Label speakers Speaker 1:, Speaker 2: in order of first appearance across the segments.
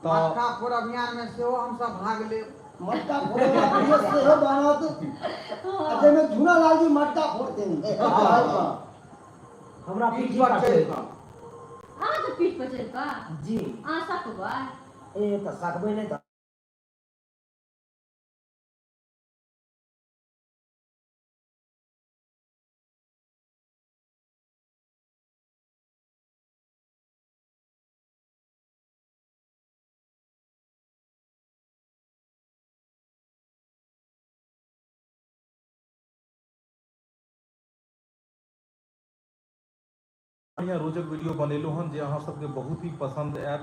Speaker 1: तऽ
Speaker 2: मटका फोड़ अभियान मे सेहो हमसब भाग लेब।
Speaker 3: मटका फोड़े वाला वीडियो सेहो बनत आ जाहिमे झूना लाल जी मटका फोड़थिन।
Speaker 4: हमरा
Speaker 2: पीठ
Speaker 4: पीठी
Speaker 2: पर
Speaker 4: पर
Speaker 2: चढ़ि
Speaker 4: चढ़ि
Speaker 2: कऽ।
Speaker 5: अहाँके पीठ पर चढ़ि कऽ?
Speaker 4: जी।
Speaker 5: अहाँ सकबै?
Speaker 4: ए तऽ सकबै नहि तऽ
Speaker 1: बढ़िआँ रोचक वीडियो बनेलहुँ हन जे अहाँ सबके बहुत ही पसन्द आयत।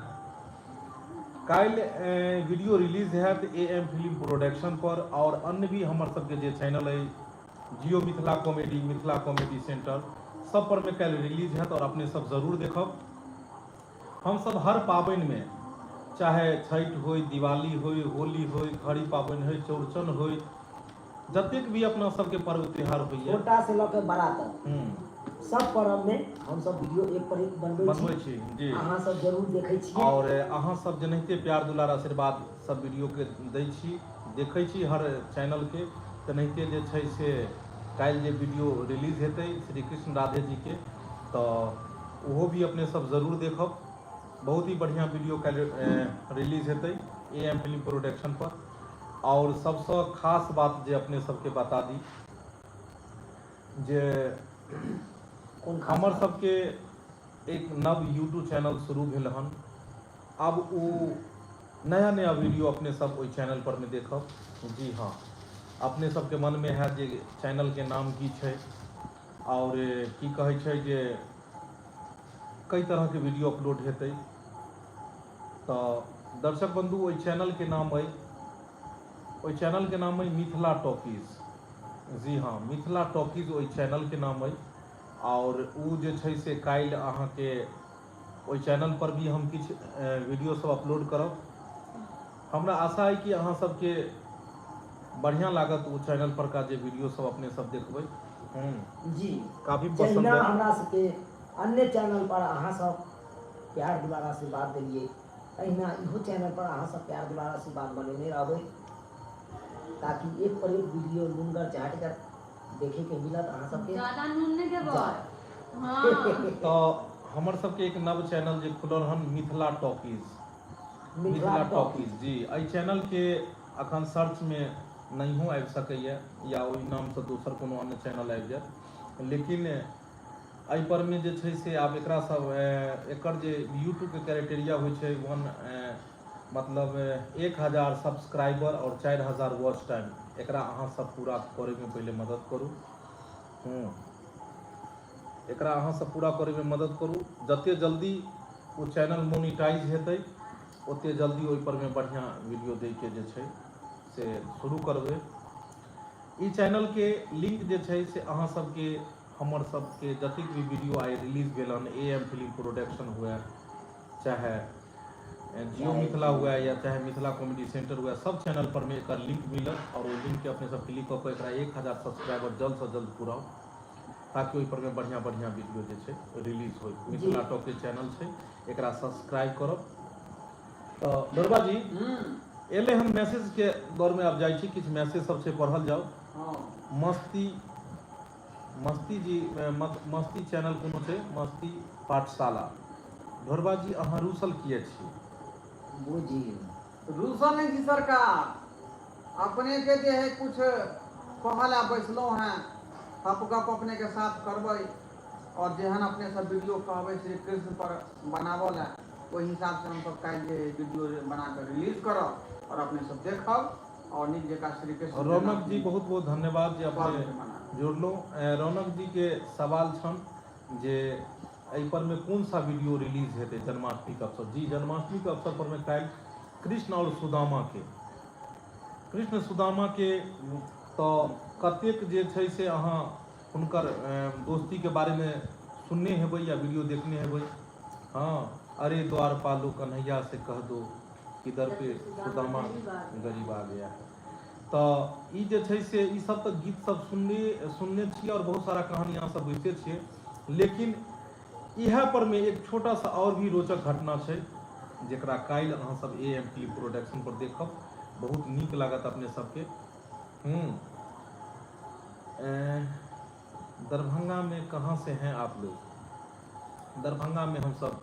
Speaker 1: काल्हि वीडियो रिलीज हैत ए एम फिल्म प्रोडक्शन पर और अन्य भी हमर सबके जे चैनल अइ Jio Mithila comedy, Mithila comedy centre सब पर में काल्हि रिलीज हैत और अपने सब जरूर देखब। हम सब हर पाबनि में चाहे छठि होय, दिवाली होय, होली होय, घड़ी पाबनि होय, चौरचन होय, जतेक भी अपना सबके पर्व त्योहार होइए,
Speaker 4: छोटा से लऽ के बड़ा तक सब पर्व में हम सब वीडियो एक पर एक बनबै
Speaker 1: बनबै छी जी।
Speaker 4: अहाँ सब जरूर देखै छियै।
Speaker 1: और अहाँ सब जेनाहिते प्यार दुलार आशीर्वाद सब वीडियो के दै छी, देखै छी हर चैनल के, तेनाहिते जे छै से काल्हि जे वीडियो रिलीज हेतै श्री कृष्ण राधे जी के, तऽ ओहो भी अपने सब जरूर देखब। बहुत ही बढ़िया वीडियो काल्हि रिलीज हेतै ए एम फिल्म प्रोडक्शन पर। और सबसँ खास बात जे अपने सबके बता दी जे
Speaker 4: कोन खास
Speaker 1: हमर
Speaker 4: बात?
Speaker 1: सबके एक नव यूट्यूब चैनल शुरू भेल हन। आब ओ नया नया वीडियो अपने सब ओहि चैनल पर में देखब। जी हाँ, अपने सबके मन में है जे चैनल के नाम की छै और की कहै छै जे कई तरह के वीडियो अपलोड हेतै। तऽ दर्शक बंधु ओहि चैनल के नाम अइ, ओहि चैनल के नाम अइ मिथिला टॉकीज। जी हाँ, मिथिला टॉकीज ओहि चैनल के नाम अइ। और ओ जे छै से काल्हि अहाँके ओहि चैनल पर भी हम किछु वीडियो सब अपलोड करब। हमरा आशा अइ कि अहाँ सबके बढ़िया लागत ओ चैनल पर का जे वीडियो सब अपने सब देखबै।
Speaker 4: जी,
Speaker 1: काफी पसंद
Speaker 4: जहिना
Speaker 1: आयल।
Speaker 4: हमरा सबके अन्य चैनल पर अहाँ सब प्यार दुलार आशीर्वाद देलियै, तहिना इहो चैनल पर अहाँ सब प्यार दुलार आशीर्वाद बनेने रहबै, ताकि एक पर एक वीडियो नुनगर चाटगर देखे के मिलत अहाँ सबके।
Speaker 5: ज्यादा नून नहि देबै। हँ।
Speaker 1: तऽ हमर सबके एक नव चैनल जे खुलल हन मिथिला टॉकीज, मिथिला टॉकीज जी, एहि चैनल के अखन सर्च में नहियो आबि सकैए या ओहि नामसँ दोसर कोनो अन्य चैनल आबि जायत, लेकिन एहि पर में जे छै से आब एकरा सब एकर जे यूट्यूब के क्राइटेरिया होइ छै वन मतलब 1000 सब्सक्राइबर और 4000 वॉच टाइम, एकरा अहाँ सब पूरा करे में पहिले मदद करू। एकरा अहाँ सब पूरा करे में मदद करू। जते जल्दी ओ चैनल मोनिटाइज हेतै ओते जल्दी ओहि पर में बढ़िया वीडियो दै के जे छै से शुरू करबै। ई चैनल के लिंक जे छै से अहाँ सबके हमर सबके जतेक भी वीडियो आइ रिलीज भेल हन ए एम फिल्म प्रोडक्शन हुए, चाहे जियो मिथिला हुए या चाहे मिथिला कॉमेडी सेंटर हुए, सब चैनल पर में एकर लिंक मिलत और ओहि लिंक के अपने सब क्लिक कऽ कऽ एकरा 1000 सब्सक्राइबर जल्द से जल्द पुराउ, ताकि ओहि पर में बढ़िया बढ़िया वीडियो जे छै रिलीज होय। मिथिला टॉक के चैनल छै, एकरा सब्सक्राइब करब। तऽ डोरबा जी एलै हन मैसेज के दौर में आब जाइ छी, किछु मैसेज सब छै पढ़ल जाउ। मस्ती, मस्ती जी, मस्ती चैनल कोनो छै, मस्ती पाठशाला। ढोरबा जी अहाँ रूसल किए छी?
Speaker 4: बुझियौ।
Speaker 2: रूसल नहि छी सरकार, अपने के जे है कुछ कहऽ लए बैसलहुँ हेँ, थप गप अपने के साथ करबै और जेहन अपने सब वीडियो कहबै श्री कृष्ण पर बनाबऽ लए, ओहि हिसाब से हमसब काल्हि जे है वीडियो बना कऽ रिलीज करब और अपने सब देखब और नीक जकाँ श्री कृष्ण
Speaker 1: रौनक जी बहुत बहुत धन्यवाद जे अपने
Speaker 2: पर्व मनाबी।
Speaker 1: जुड़लहुँ। रौनक जी के सवाल छन जे एहि पर में कोन सा वीडियो रिलीज हेतै जन्माष्टमी के अवसर। जी, जन्माष्टमी के अवसर पर में काल्हि कृष्ण और सुदामा के, कृष्ण सुदामा के तऽ कतेक जे छै से अहाँ हुनकर दोस्ती के बारे में सुनने हेबै या वीडियो देखने हेबै। हाँ, अरे द्वार पालो कन्हैया से कह दो किधर पे सुदामा गरीब आ गया है। तऽ ई जे छै से ई सब तऽ गीत सब सुनने छियै और बहुत सारा कहानी अहाँ सब बुझिते छियै, लेकिन इएह पर में एक छोटा सा और भी रोचक घटना छै। जकरा काल्हि अहाँसभ ए एम फिल्म प्रोडक्शन पर देखब, बहुत नीक लागत अपने सबके। दरभंगा में कहाँ से हैं आप लोग? दरभंगा में हम सब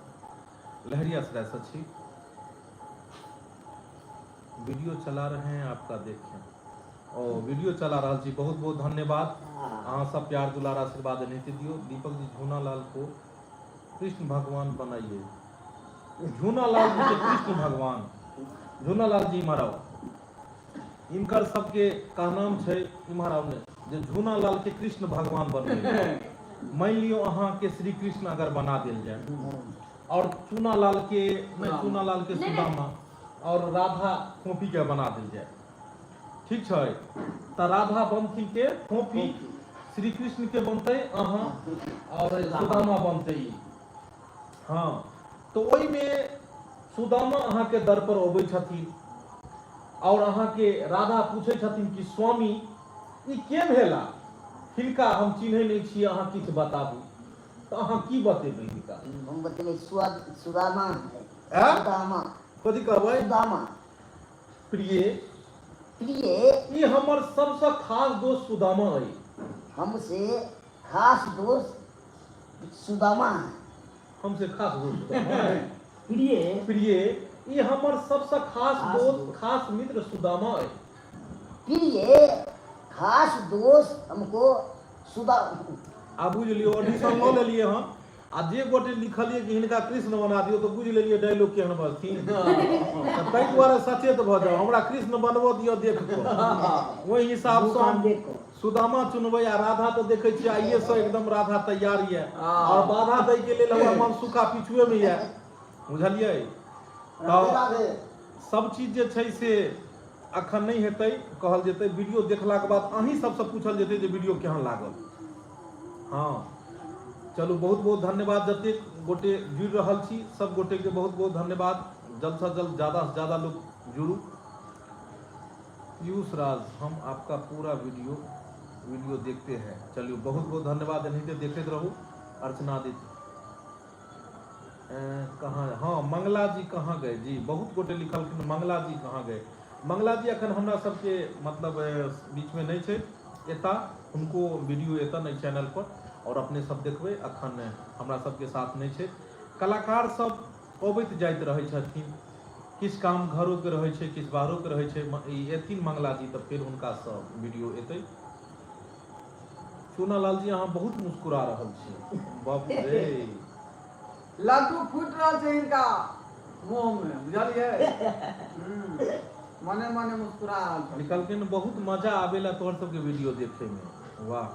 Speaker 1: लहरियासराय से छी। वीडियो चला रहे हैं आपका, देखें ओ वीडियो चला रहल छी, बहुत बहुत धन्यवाद। अहाँ सब प्यार दुलार आशीर्वाद एनाहिते दियौ। दीपक जी झूना लाल को कृष्ण भगवान बनाइए। झूना लाल जी के कृष्ण भगवान, झूना लाल जी इम्हर आउ, इनकर सबके कहनाम छै, इम्हर आउ ने, जे झूना लाल के कृष्ण भगवान बनबै। मानि लियौ अहाँके श्री कृष्ण अगर बना देल जाय और चूना लाल के नहि, चूना लाल के सुदामा और राधा फोपी के बना देल जाय, ठीक छै? तऽ राधा बनथिन के फोपी, श्री कृष्ण के बनतै अहाँ और सुदामा बनतै ई। हँ, तऽ ओहिमे सुदामा अहाँके दर पर अबै छथिन और अहाँके राधा पूछै छथिन कि स्वामी ई के भेला, हिनका हम चिन्है नहि छी, अहाँ किछु बताबू। तऽ अहाँ की बतेबै हिनका?
Speaker 6: हम बतेबै सुदामा है।
Speaker 1: आँ?
Speaker 6: सुदामा।
Speaker 1: कथी कहबै?
Speaker 6: सुदामा।
Speaker 1: प्रिय,
Speaker 6: प्रिय,
Speaker 1: ई हमर सबसँ खास दोस्त सुदामा अइ।
Speaker 6: हमसे खास दोस्त सुदामा है।
Speaker 1: हमसे खास दोस्त सुदामा अइ।
Speaker 4: प्रिय,
Speaker 1: प्रिय, ई हमर सबसँ खास
Speaker 4: खास
Speaker 1: दोस्त,
Speaker 4: दोस्त।
Speaker 1: खास मित्र सुदामा अइ।
Speaker 6: प्रिय, खास दोस्त हमको सुदा
Speaker 1: आ बुझि लियौ ऑडिशन लऽ लेलियै हन, आ जे गोटे लिखलियै कि हिनका कृष्ण बना दियौ, तऽ बुझि लेलियै डायलॉग केहन बजथिन। तऽ ताहि दुआरे सचेत भऽ जाउ, हमरा कृष्ण बनबऽ दिअ देख कऽ, ओहि हिसाबसँ
Speaker 4: मुँह
Speaker 1: हम
Speaker 4: देख कऽ
Speaker 1: सुदामा चुनबै। आ राधा तऽ देखै छियै आइए से एकदम राधा तैयार यऽ, आओर बाधा दैके लेल हमरा मनसुखा पिछुएमे यऽ, बुझलियै?
Speaker 3: राधे
Speaker 1: तऽ
Speaker 3: राधे।
Speaker 1: सब चीज जे छै से अखन नहि हेतै, कहल जेतै वीडियो देखलाके बाद, अहीं सबसँ पूछल जेतै जे वीडियो केहन लागल। हँ चलू, बहुत बहुत धन्यवाद जतेक गोटे जुड़ि रहल छी, सब गोटेके बहुत बहुत धन्यवाद। जल्द से जल्द ज़्यादा से ज़्यादा लोग जुड़ू। पीयूष राज, हम आपका पूरा वीडियो वीडियो देखते हैं। चलिए, बहुत बहुत धन्यवाद, एनाहिते देखैत रहू। अर्चना आदित्य कहाँ? हाँ, मंगला जी कहाँ गए जी? बहुत गोटे लिखलखिन मंगला जी कहाँ गए। मंगला जी अखन हमरा सबके मतलब बीचमे नहि छै, एता हुनको वीडियो एता नहि चैनल पर और अपने सब देखबै। अखन हमरा सबके साथ नहि छै। कलाकार सब अबैत जाइत रहै छथिन, किछु काम घरोके रहै छै, किछु बाहरोके रहै छै। ई एथिन मंगला जी तऽ फेर हुनकासँ वीडियो एतै। चूनालाल जी, अहाँ बहुत मुस्कुरा रहल छी, बाप रे।
Speaker 2: लड्डू फूटि रहल छै हिनका मुँह मे, बुझलियै? मने मने मुस्कुरा रहल छै।
Speaker 1: निकलके बहुत मजा आबेला तोहर सबके वीडियो देखे में, वाह।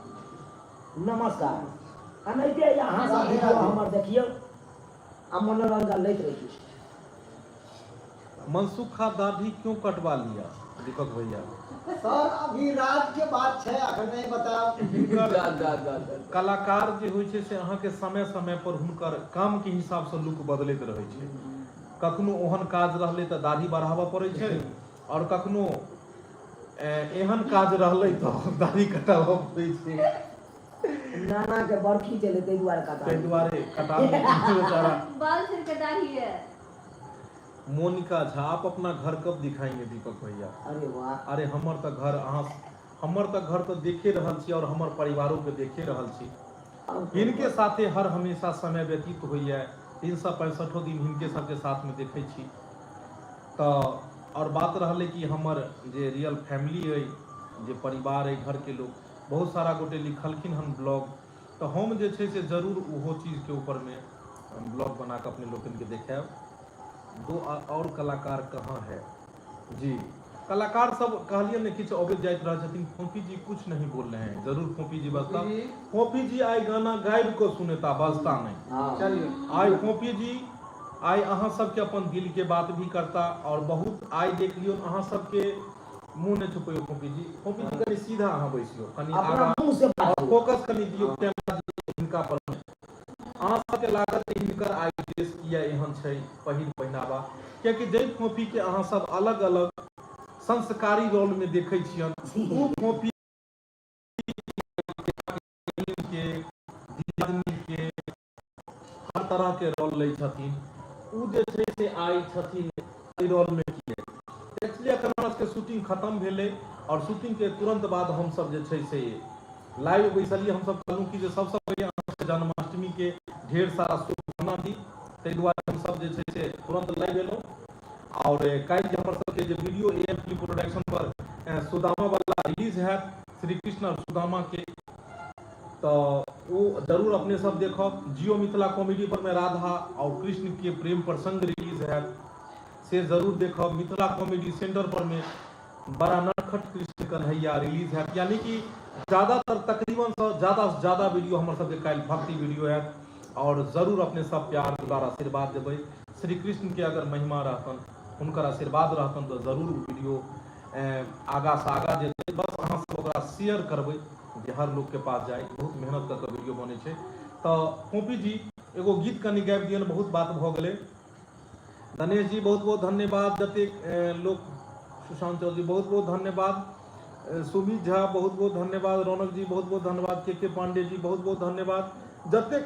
Speaker 4: नमस्कार, एनाहिते अहाँ सब वीडियो हमर देखियौ आ मनोरंजन लैत रहियौ।
Speaker 1: मनसुखा दाढ़ी क्यों कटवा लिया दीपक भैया?
Speaker 3: सर, अभी रात के बात छै, अखन नहीं बताब।
Speaker 1: हिनकर
Speaker 2: जा जा जा जा।
Speaker 1: कलाकार जे होइ छै से अहाँके समय समय पर हुनकर काम के हिसाबसँ लुक बदलैत रहै छै। कखनो ओहन काज रहलै तऽ दाढ़ी बढ़ाबऽ पड़ै छै और कखनो एहन काज रहलै तऽ दाढ़ी कटाबऽ पड़ै छै।
Speaker 4: नाना के बरखी चले ताहि दुआरे कटा
Speaker 1: ताहि दुआरे कटा लेलखिन बेचारा।
Speaker 5: बाल सिर के दाढ़ी है।
Speaker 1: मोनिका झा, आप अपना घर कब दिखाएंगे दीपक भैया?
Speaker 4: अरे वाह।
Speaker 1: अरे हमर तऽ घर अहाँ, हमर तऽ घर तऽ देखे रहल छी और हमर परिवारो के देखे रहल छी। हिनके साथे हर हमेशा समय व्यतीत होइए, 365 दिन हिनके सबके साथमे देखै छी। तऽ आओर बात रहलै कि हमर जे रियल फैमिली अइ, जे परिवार अइ, घरके लोक, बहुत सारा गोटे लिखलखिन हन ब्लॉग, तऽ हम जे छै से जरूर ओहो चीजके ऊपरमे ब्लॉग बना कऽ अपने लोकनिके देखायब। दो और कलाकार कहाँ है जी? कलाकार सब कहलिए ने किछु अबैत जाइत रहै छथिन। फोफी जी कुछ नहीं बोल रहे हैं, जरूर फोफी जी बजता।
Speaker 2: फोफी जी?
Speaker 1: फोफी जी आइ गाना गाबि कऽ सुनेता, बजता नहि।
Speaker 2: चलिए।
Speaker 1: आइ फोफी जी आइ अहाँ सबके अपन दिल के बात भी करता और बहुत आइ देख लियौ अहाँ सबके मुँह नहि छुपैयौ। फोफी जी, फोफी जी, कनि सीधा अहाँ बैसियौ, कनि
Speaker 4: अपना
Speaker 1: आगाँ
Speaker 4: मुँह से
Speaker 1: और
Speaker 4: बाजू।
Speaker 1: फोकस कनि दियौ कैमरा हिनका पर। अहाँ सबके लागत कि हिनकर आइ ड्रेस किया एहन छै, पहिर पहिनावा, कियाकि जाहि फोफी के अहाँ सब अलग अलग संस्कारी रोल में देखै छियन, ओ फोफी के दियादनी के हर तरह के रोल लै छथिन। ओ जे छै से आइ छथिन एहि रोलमे किए। एक्चुअली एखन हमरा सबके शूटिंग खतम भेलै आओर शूटिंगके तुरन्त बाद हमसब जे छै से लाइव बैसलियै। हमसब कहलहुँ कि जे सबसँ पहिले अहाँके जन्माष्टमीके ढेर सारा शुभकामना दी, ताहि दुआरे हमसब जे छै से तुरन्त लाइव एलहुँ। आओर काल्हि जे हमर सबके जे video A M film production पर सुदामा वाला रिलीज हैत, श्री कृष्ण आओर सुदामा के, तऽ ओ जरूर अपने सब देखब। जियो मिथिला कॉमेडी पर में राधा आओर कृष्ण के प्रेम प्रसंग रिलीज हैत, से जरूर देखब। मिथिला कॉमेडी सेंटर पर में बड़ा नटखट कृष्ण कन्हैया रिलीज हैत। यानी कि ज्यादातर तकरीबन से ज्यादा से ज्यादा वीडियो हमर सबके काल्हि भक्ति वीडियो हैत। और जरूर अपने सब प्यार दुलार आशीर्वाद देबै। श्री कृष्ण के अगर महिमा रहतन, हुनकर आशीर्वाद रहतन, तऽ जरूर वीडियो आगा से आगा जेतै। बस अहाँ सब ओकरा शेयर करबै जे हर लोक के पास जाय। बहुत मेहनत कऽ कऽ वीडियो बनै छै। तऽ फोपी जी एगो गीत कनि गाबि दियौन, बहुत बात भऽ गेलै। गणेश जी बहुत बहुत धन्यवाद। जतेक लोक, सुशांत चौधरी बहुत बहुत धन्यवाद, सुमित झा बहुत बहुत धन्यवाद, रौनक जी बहुत बहुत धन्यवाद, के पांडे जी बहुत बहुत धन्यवाद। जतेक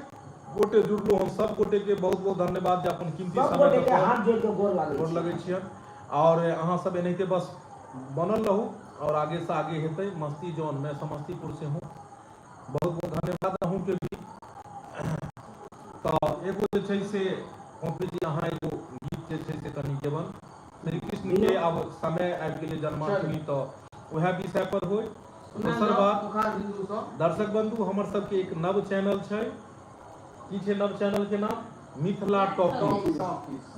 Speaker 1: गोटे जुड़लो हम सब गोटे के बहुत बहुत धन्यवाद जे अपन कीमती
Speaker 4: सब
Speaker 1: समय
Speaker 4: गोटे
Speaker 1: दऽ
Speaker 4: के
Speaker 1: कऽ
Speaker 4: हाथ जोड़ के गोर लागै
Speaker 1: गोर
Speaker 4: छी।
Speaker 1: लगै छियनि। आओर अहाँ सब एनाहिते बस बनल रहू और आगे से आगे हेतै। मस्ती जॉन, मैं समस्तीपुर से हूँ, बहुत बहुत धन्यवाद अहूँ के भी। तऽ एगो जे छै से कॉपी जी अहाँ एगो गीत जे छै से कनि गेबन श्री कृष्ण के। आब समय आबि गेलै जन्माष्टमी, तऽ उएह विषय पर होय। दोसर बात दर्शक बंधु, हमर सबके एक नव चैनल छै। की छै नव चैनल के नाम? मिथिला टॉकीज।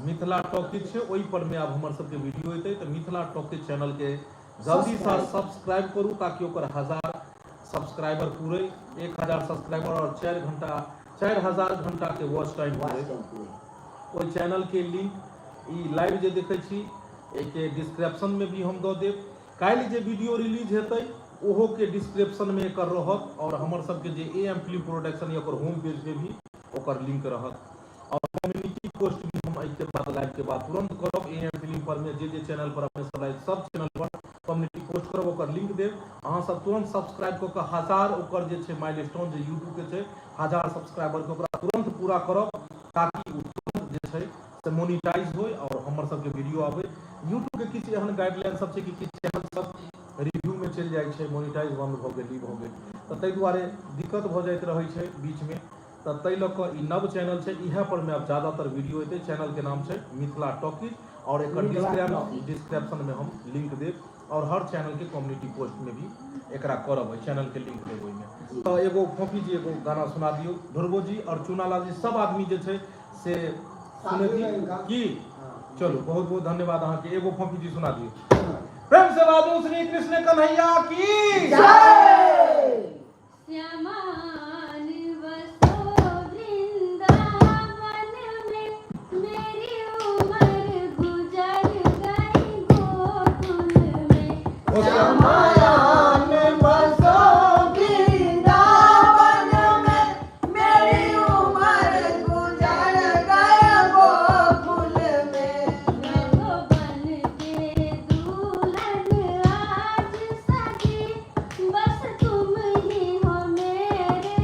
Speaker 1: मिथिला टॉकीज छै, ओहि पर में आब हमर सबके वीडियो एतै। तऽ मिथिला टॉकीज चैनल के जल्दी से सब्सक्राइब करू ताकि ओकर 1000 सब्सक्राइबर पूरे, 1000 सब्सक्राइबर और 4 घंटा 4000 घंटा के वॉच टाइम पूरे। ओहि चैनल के लिंक ई लाइव जे देखै छी एहिके डिस्क्रिप्शन में भी हम दऽ देब। काल्हि जे वीडियो रिलीज हेतै ओहो के डिस्क्रिप्शन में एकर रहत और हमर सबके जे ए एम फिल्म प्रोडक्शन या ओकर होम पेज पे भी ओकर लिंक रहत। और कम्युनिटी पोस्ट भी हम एहिके बाद लाइव के बाद तुरंत करब। ए एम फिल्म पर में जे जे चैनल पर अपने सब लाइव, सब चैनल पर कम्युनिटी पोस्ट करब, ओकर लिंक देब। अहाँ सब तुरंत सब्सक्राइब कऽ कऽ 1000 ओकर जे छै माइलस्टोन जे यूट्यूब के छै 1000 सब्सक्राइबर के, ओकरा तुरंत पूरा करब ताकि ओ तुरंत जे छै से मोनिटाइज होय और हमर सबके वीडियो आबै। यूट्यूब के किछु एहन गाइडलाइन सब छै कि किछु चैनल सब रिव्यू में चलि जाइ छै, मोनिटाइज बंद भऽ गेल, ई भऽ गेल, तऽ ताहि दुआरे दिक्कत भऽ जाइत रहै छै बीचमे। तऽ ताहि लऽ कऽ ई नव चैनल छै, इएह पर मे आब ज्यादातर वीडियो एतै। चैनल के नाम छै मिथिला टॉकीज और एकर
Speaker 4: मिथिला टॉकीज।
Speaker 1: डिस्क्रिप्शन में हम लिंक देब और हर चैनल के कम्युनिटी पोस्ट में भी एकरा करब, एहि चैनल के लिंक देब ओहिमे। तऽ एगो फोफी जी एगो गाना सुना दियौ। ध्रुवो जी और चूनालाल जी सब आदमी जे छै से सुनेती की। चलू, बहुत बहुत धन्यवाद अहाँके। एगो फोफी जी सुना दियौ। प्रेम से बाजू श्री कृष्ण कन्हैया की।
Speaker 5: श्यामान बसो वृंदावन में, मेरी उम्र गुजर गई गोकुल में।
Speaker 3: श्यामायान बसो वृंदावन में, मेरी उम्र गुजर गई गोकुल में।
Speaker 5: मैं तो बन के दुल्हन आज सजी, बस तुम ही हो मेरे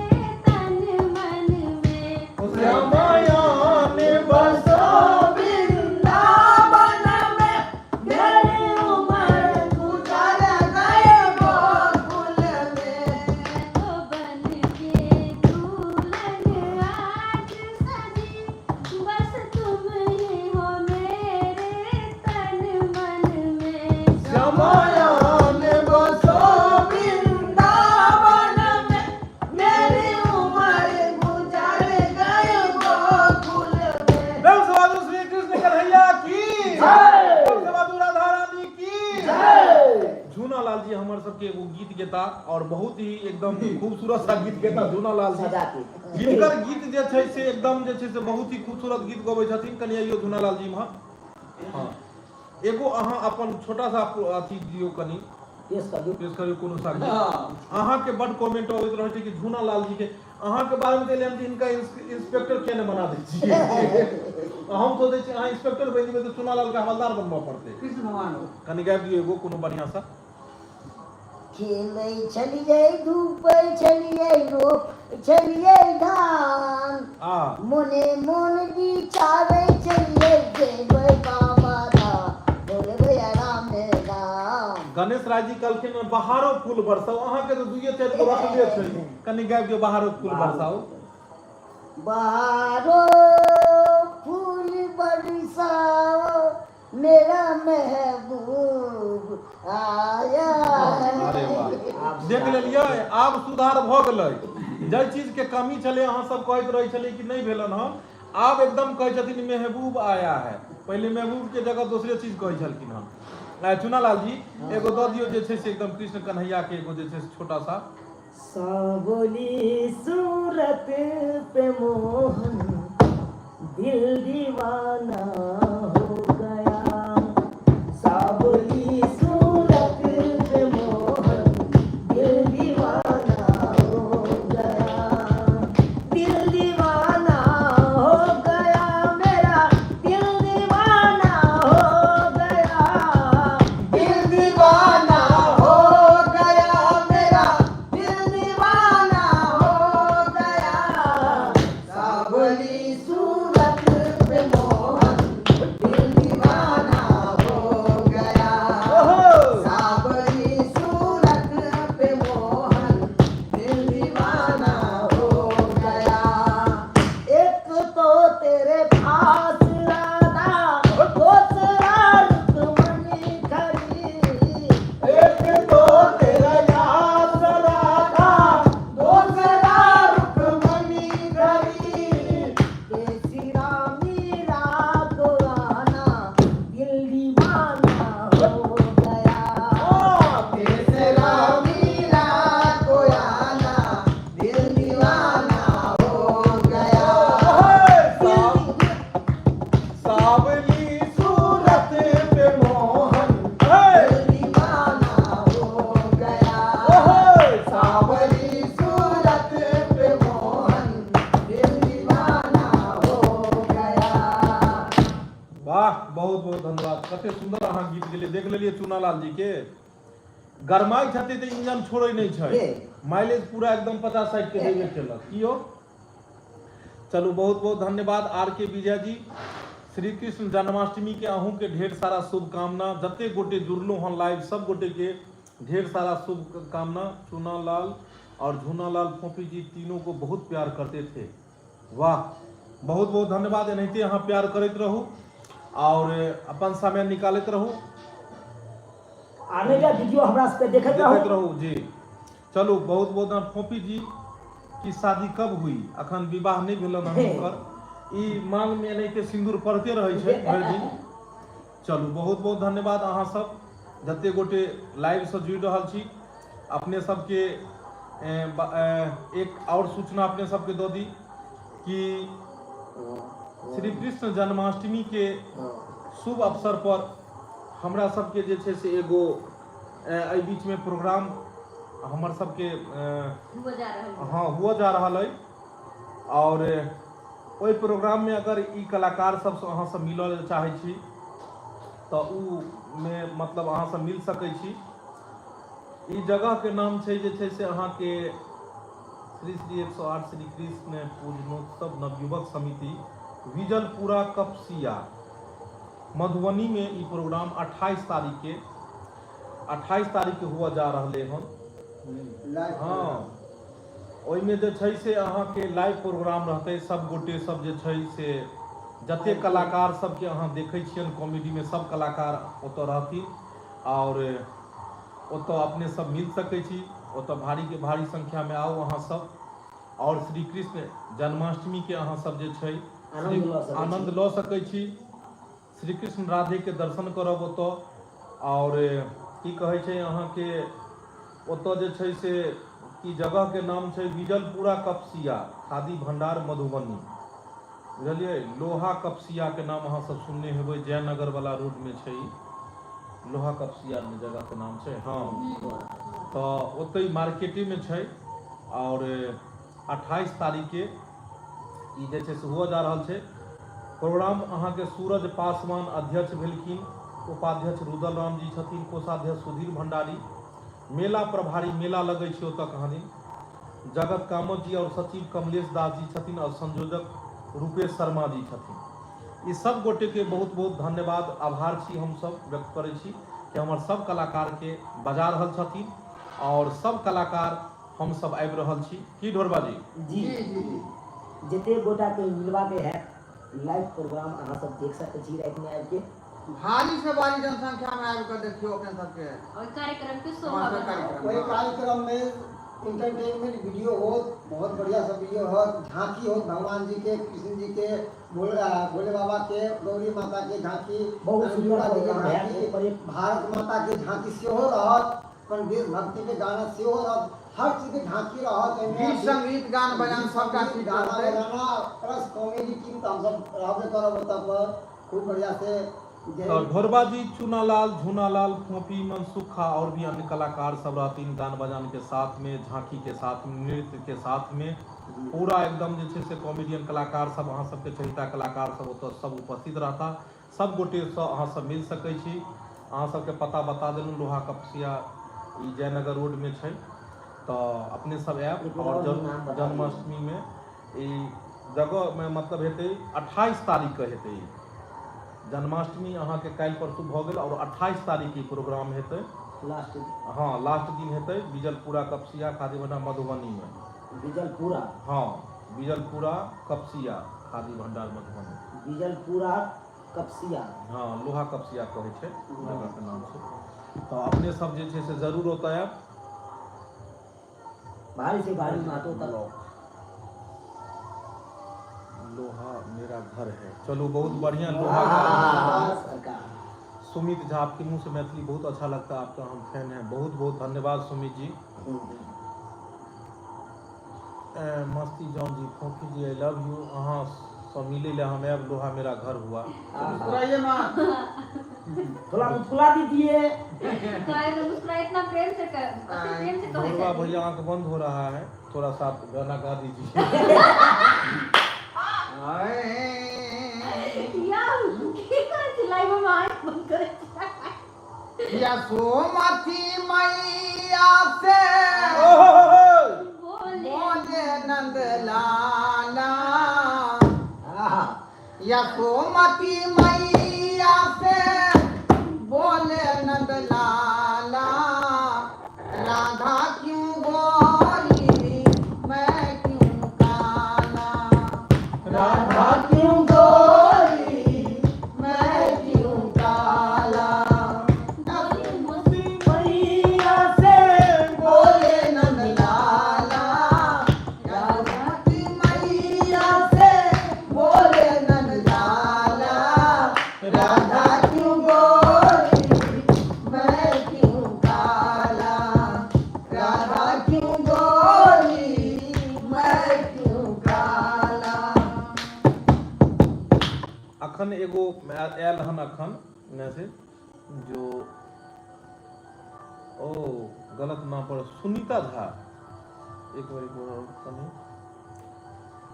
Speaker 5: तन मन में।
Speaker 1: श्यामायान बसो
Speaker 3: वृंदावन में, मेरी उम्र गुजर गई गोकुल में।
Speaker 5: मैं तो बन के दुल्हन आज सजी, बस तुम ही हो मेरे तन मन में।
Speaker 1: श्यामायान
Speaker 3: बसो वृंदावन में, मेरी उम्र गुजर गई गोकुल में।
Speaker 1: प्रेम से बाजू श्री कृष्ण कन्हैया की। प्रेम से बाजू राधा रानी की। झूना लाल जी हमर सबके एगो गीत गेता और बहुत ही एकदम खूबसूरत सा गीत गेता झूना लाल जी।
Speaker 4: सजा के
Speaker 1: जिनकर गीत जे छै से एकदम जे छै से बहुत ही खूबसूरत गीत गबै छथिन। कनि आइयो झूना लाल जी इम्हर। हाँ, एगो अहाँ अपन छोटा सा अथी दियौ, कनि
Speaker 4: पेश करियौ।
Speaker 1: पेश करियौ कोनो सा गीत। अहाँके बड कमेंट अबैत रहै छै कि झूना लाल जी के अहाँके बारे मे तऽ हम हिनका इंस्पेक्टर किया नहि बना दै छियै। हम सोचै छी अहाँ इंस्पेक्टर बनि जेबै तऽ चूना लाल के हवलदार बनबऽ पड़तै।
Speaker 2: कृष्ण भगवान हो।
Speaker 1: कनि गाबि दियौ एगो कोनो बढ़िआँ सा।
Speaker 6: खेलै छलियै, धूपै छलियै, रोपै छलियै। धाम।
Speaker 1: आ
Speaker 6: मोने मोन विचारै छलियै जेबै बाबा धाम, बोलबै रामे राम।
Speaker 1: गणेश राय जी कहलखिन बहारो फूल बरसाओ। अहाँके तऽ दुइये चारि गो रखले छै, कनि गाबि दियौ बहारो फूल बरसाओ।
Speaker 6: बहारो फूल बरसाओ, मेरा महबूब आया
Speaker 1: अरे
Speaker 6: है।
Speaker 1: वाह,
Speaker 4: आब
Speaker 1: देख
Speaker 4: सुधार
Speaker 1: लेलियै, आब सुधार भऽ गेलै। जाहि चीज के कमी छलै, अहाँ सब कहैत रहै छलियै कि नहि भेलन हन, आब एकदम कहै छथिन महबूब आया है। पहिले महबूब के जगह दोसरे चीज कहै छलखिन हन। चुनालाल जी एगो दऽ दियौ जे छै से एकदम कृष्ण कन्हैया के एगो जे छै से छोटा सा।
Speaker 4: सांवली सूरत पे मोहन दिल दीवाना हो गया, सांवली सूरत पे मोहन दिल दीवाना हो गया, दिल दीवाना हो गया मेरा, दिल दीवाना हो गया,
Speaker 2: दिल दीवाना हो गया मेरा, दिल दीवाना हो गया, सावली सूरत पे मोहन दिल दीवाना हो गया, सावली सूरत पे मोहन दिल दीवाना हो गया।
Speaker 4: एक तो तेरे पास राधा, दूसरा रुक्मणी खरी,
Speaker 1: एक तो तेरा याद राधा,
Speaker 2: दूसरा रुक्मणी खरी,
Speaker 4: तेसरा मीरा को आना दिल दीवाना हो गया,
Speaker 2: तीसरा मीरा को आना दिल दीवाना हो गया।
Speaker 1: सावली सूरत पे मोहन
Speaker 2: दिल दीवाना हो गया, सावली सूरत पे मोहन दिल दीवाना हो गया।
Speaker 1: वाह, बहुत बहुत धन्यवाद। कते सुंदर अहाँ गीत गेलियै। देख लेलियै चुनालाल जी के गरमाइ छथिन तऽ इंजन छोड़ै नहि छै, माइलेज पूरा एकदम 50-60 के देबे केलक। कियो चलू, बहुत बहुत धन्यवाद आर के विजय जी। श्री कृष्ण जन्माष्टमी के अहूँ के ढेर सारा शुभकामना। जते गोटे जुड़लहुँ हन लाइव, सब गोटे के ढेर सारा शुभकामना। चुनालाल और झूनालाल फोपी जी तीनों को बहुत प्यार करते थे। वाह, बहुत बहुत धन्यवाद। एनाहिते अहाँ प्यार करैत रहू और अपन समय निकालैत रहू।
Speaker 4: आने का वीडियो हमरा सबके देखैत
Speaker 1: देखैत
Speaker 4: रहू।
Speaker 1: रहू जी। चलू, बहुत बहुत धन्यवाद। फोपी जी की शादी कब हुई? अखन विवाह नहि भेलन हन हुनकर। ई मांग में एनाहिते सिन्दूर पड़ते रहै छै भरि दिन। चलू, बहुत बहुत धन्यवाद। अहाँ सब जते गोटे लाइव से जुड़ि रहल छी, अपने सबके एक और सूचना अपने सबके दऽ दी कि श्री कृष्ण जन्माष्टमी के शुभ अवसर पर हमरा सबके जे छै से एगो एहि बीच में प्रोग्राम हमर सबके
Speaker 5: हुआ जा रहल है।
Speaker 1: हाँ, हुआ जा रहल अइ। और ओहि प्रोग्राम में अगर ई कलाकार सबसँ अहाँ सब मिलऽ चाहै छी तऽ उ में मतलब अहाँ सब मिल सकै छी। ई जगह के नाम छै जे छै से अहाँके श्री श्री 108 श्री कृष्ण पूजनोत्सव नवयुवक समिति, विजलपुरा कपसिया, मधुबनी में ई प्रोग्राम 28 तारीख के, 28 तारीख के हुआ जा रहले हन। हाँ, ओहिमे जे छै से अहाँके लाइव प्रोग्राम रहतै। सब गोटे सब जे छै से जते कलाकार सबके अहाँ देखै छियनि कॉमेडी में, सब कलाकार ओतऽ रहथिन और ओतऽ अपने सब मिल सकै छी। ओतऽ भारी के भारी संख्या में आउ अहाँ सब और श्री कृष्ण जन्माष्टमी के अहाँ सब जे छै
Speaker 4: आनंद लऽ सकै छी।
Speaker 1: आनंद लऽ सकै छी। श्री कृष्ण राधे के दर्शन करब ओतऽ। और की कहै छै अहाँके ओतऽ जे छै से की जगह के नाम छै विजलपुरा कपसिया, खादी भंडार, मधुबनी। बुझलियै? लोहा कपसिया के नाम अहाँ सब सुनने हेबै, जयनगर वाला रोड में छै ई। लोहा कपसिया में जगह के नाम छै। हाँ, तऽ ओतहि मार्केटे में छै और 28 तारीख के ई जे छै से हुअ जा रहल छै प्रोग्राम। अहाँके सूरज पासवान अध्यक्ष भेलखिन, उपाध्यक्ष रुदल राम जी छथिन, कोषाध्यक्ष सुधीर भंडारी, मेला प्रभारी, मेला लगै छै ओतऽ कहाँ दिन जगत कामत जी आओर सचिव कमलेश दास जी छथिन आओर संयोजक रूपेश शर्मा जी छथिन। ई सब गोटे के बहुत बहुत धन्यवाद, आभार छी हमसब व्यक्त करै छी कि हमर सब कलाकार के बजा रहल छथिन आओर सब कलाकार हमसब आबि रहल छी। की ढोरबा जी?
Speaker 4: जी
Speaker 2: जी जी जी।
Speaker 4: जते गोटा के मिलबा के हैत लाइव प्रोग्राम अहाँ सब देख सकै छी राति में आबि के।
Speaker 2: भारी से भारी जनसंख्या में आबि कऽ देखियौ अपने सबके
Speaker 5: ओहि कार्यक्रम के शोभा
Speaker 2: तमाशा
Speaker 5: बढ़ाओ।
Speaker 2: कार्यक्रम।
Speaker 3: ओहि कार्यक्रम में इंटरटेनमेंट वीडियो होत, बहुत बढ़िया सब वीडियो होत, झांकी होत भगवान जी के, कृष्ण जी के, भोले बाबा के, गौरी माता के झांकी,
Speaker 4: बहुत सुंदर
Speaker 3: दुर्गा जी के
Speaker 4: प्रोग्राम है।
Speaker 3: झांकी,
Speaker 4: ओहि पर एक
Speaker 3: भारत माता के झांकी सेहो रहत, अपन देशभक्ति के गाना सेहो रहत, हर चीज के झांकी रहत। एहिमे
Speaker 2: गीत संगीत गान बजान सबटा चीज
Speaker 3: गाना
Speaker 2: रहतै।
Speaker 3: बजाना प्लस कॉमेडी टीम तऽ हमसब रहबे करब ओतऽ पर खूब बढ़िया से।
Speaker 1: तो ढोरबा जी, चूनालाल, झूनालाल, फोपी, मनसुखा और भी अन्य कलाकार सब रहतीन गान बजान के साथ में, झांकी के साथ में, नृत्य के साथ में, पूरा एकदम जे छै से कॉमेडियन कलाकार सब, अहाँ सबके चहिता कलाकार सब ओतऽ सब उपस्थित रहता। सब गोटे सँ अहाँ सब मिल सकै छी। अहाँ सबके पता बता देलहुँ, लोहा कपसिया ई जयनगर रोड में छै, तऽ अपने सब आयब।
Speaker 4: एक बेर
Speaker 1: और
Speaker 4: और नाम बता दियौ।
Speaker 1: जन्माष्टमी में ई जगह में मतलब हेतै 28 तारीख के हेतै ई जन्माष्टमी। अहाँके काल्हि परसू भऽ गेल और 28 तारीख के ई प्रोग्राम हेतै।
Speaker 4: लास्ट दिन।
Speaker 1: हाँ, लास्ट दिन हेतै। बिजलपुरा कपसिया खादी भंडार मधुबनी में।
Speaker 4: बिजलपुरा?
Speaker 1: हाँ, बिजलपुरा कपसिया खादी भंडार मधुबनी।
Speaker 4: बिजलपुरा कपसिया।
Speaker 1: हाँ, लोहा कपसिया कहै छै जगह के नाम छै। तऽ अपने सब जे छै से जरूर ओतऽ आयब।
Speaker 4: भारी से भारी महतो तक।
Speaker 1: लोहा मेरा घर है। चलू, बहुत बढ़िया। लोहा का
Speaker 4: सरकार।
Speaker 1: सुमित झा, आपके मुंह से मैथिली बहुत अच्छा लगता है, आपका हम फैन हैं। बहुत बहुत धन्यवाद सुमित जी। मस्ती जॉन जी, फोफी जी I love you, अहाँ से मिले ले हम आयब, लोहा मेरा घर हुआ।
Speaker 2: मुस्कुराइए मत।
Speaker 4: थोड़ा मुस्कुरा दीजिए।
Speaker 5: काहे तो मुस्कुरा इतना प्रेम से कर, अति प्रेम से कहै
Speaker 1: ढोरबा
Speaker 5: छथिन।
Speaker 1: भैया आंख बंद हो रहा है, थोड़ा सा आप गाना गा दीजिए।
Speaker 2: आए।
Speaker 5: या की करै छी लाइव में आँखि बंद करै छी?
Speaker 2: यशोमती मैया से
Speaker 5: बोले
Speaker 2: बोले नंद लाला,
Speaker 4: आहा।
Speaker 2: यशोमती मैया से बोले नंद लाला, राधा क्यों गोरी मैं क्यों काला,
Speaker 1: राधा
Speaker 4: क्यों गोरी
Speaker 2: मैं क्यों काला,
Speaker 4: मैया से
Speaker 2: बोले नंद लाला, यशोमती मैया से बोले नंद लाला, राधा क्यों गोरी मैं क्यों काला, राधा क्यों गोरी मैं क्यों काला।
Speaker 1: अखन एगो आयल हन अखन मैसेज जो ओ गलत नाम पर सुनीता झा। एक बार, एक बार और कनी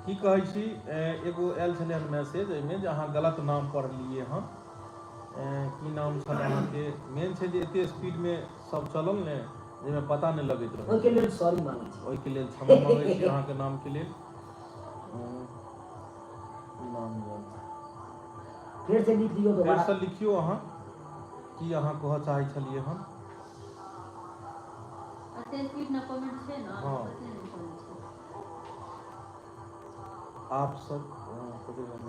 Speaker 1: की कहै छी। एगो आयल छलै हन मैसेज एहिमे जे अहाँ गलत नाम पढ़लियै हन। की नाम छल अहाँके? मेन छै जे एते स्पीडमे सब चलल ने जाहिमे पता नहि लगैत रहै।
Speaker 4: ओहिके लेल सॉरी मांगै छी।
Speaker 1: ओहिके लेल क्षमा मांगै छी अहाँके नामके लेल। नाम याद।
Speaker 4: फेर से लिख दियौ दोबारा।
Speaker 1: फेरसँ लिखियौ अहाँ, की अहाँ कहऽ चाहै छलियै हन?
Speaker 5: एते स्पीड में कमेंट छै ने।
Speaker 1: हाँ।
Speaker 5: पते नहि चलै छै।
Speaker 1: आप सब कथी नाम?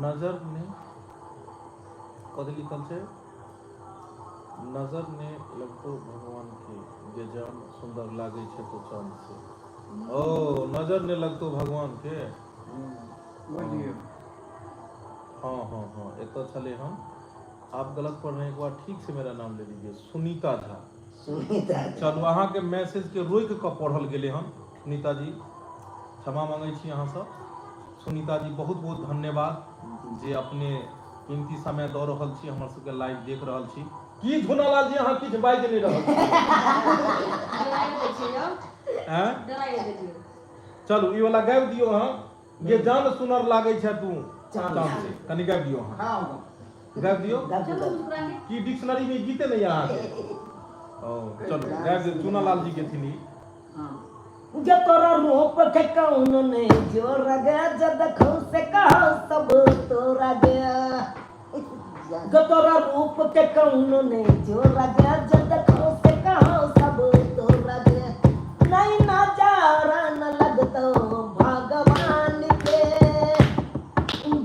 Speaker 1: नजर ने कथी लिखल छै? नजर ने लगतो भगवान के जे जान सुंदर लागै छै तो चांद से। ओ नजर ने लगतो भगवान के।
Speaker 2: बोलिए।
Speaker 1: हाँ हाँ हाँ, एतऽ छलै हम। आप गलत पढ़ रहे हैं, एक बार ठीक से मेरा नाम ले लीजिए, सुनीता झा।
Speaker 4: सुनीता।
Speaker 1: चलू, अहाँके मैसेज के रोकि कऽ पढ़ल गेलै हन। सुनीता जी, क्षमा मांगै छी अहाँसँ। सुनीता जी, बहुत बहुत धन्यवाद जे अपने कीमती समय दऽ रहल छी, हमर सबके लाइव देख रहल छी। की झुनालाल जी, अहाँ किछु बाजि नहि रहल छी?
Speaker 5: डराइ दै छियै यौ।
Speaker 1: आँय?
Speaker 5: डराइ दै छियै।
Speaker 1: चलू, ई वाला गाबि दियौ अहाँ, जे जान सुनर लागै छै तू
Speaker 4: चाँद।
Speaker 1: चाँद से कनि गाबि दियौ अहाँ।
Speaker 2: हाँ।
Speaker 1: गाबि दियौ।
Speaker 4: गाबि
Speaker 5: चलू
Speaker 4: दियौ।
Speaker 5: मुस्कुरा के।
Speaker 1: की डिक्शनरी में गीते नहीं है अहाँके? ओ चलू गाबि दियौ चूनालाल जी के थिन ई।
Speaker 2: हँ
Speaker 4: जे तोरा रूप के कौन नहीं जोर गे जे देखो से कहो सब तोरा गे जे तोरा रूप के कौन नहीं जोर गे जे देखो से कहो सब तोरा गे नहीं नजारा न लगतो भगवान के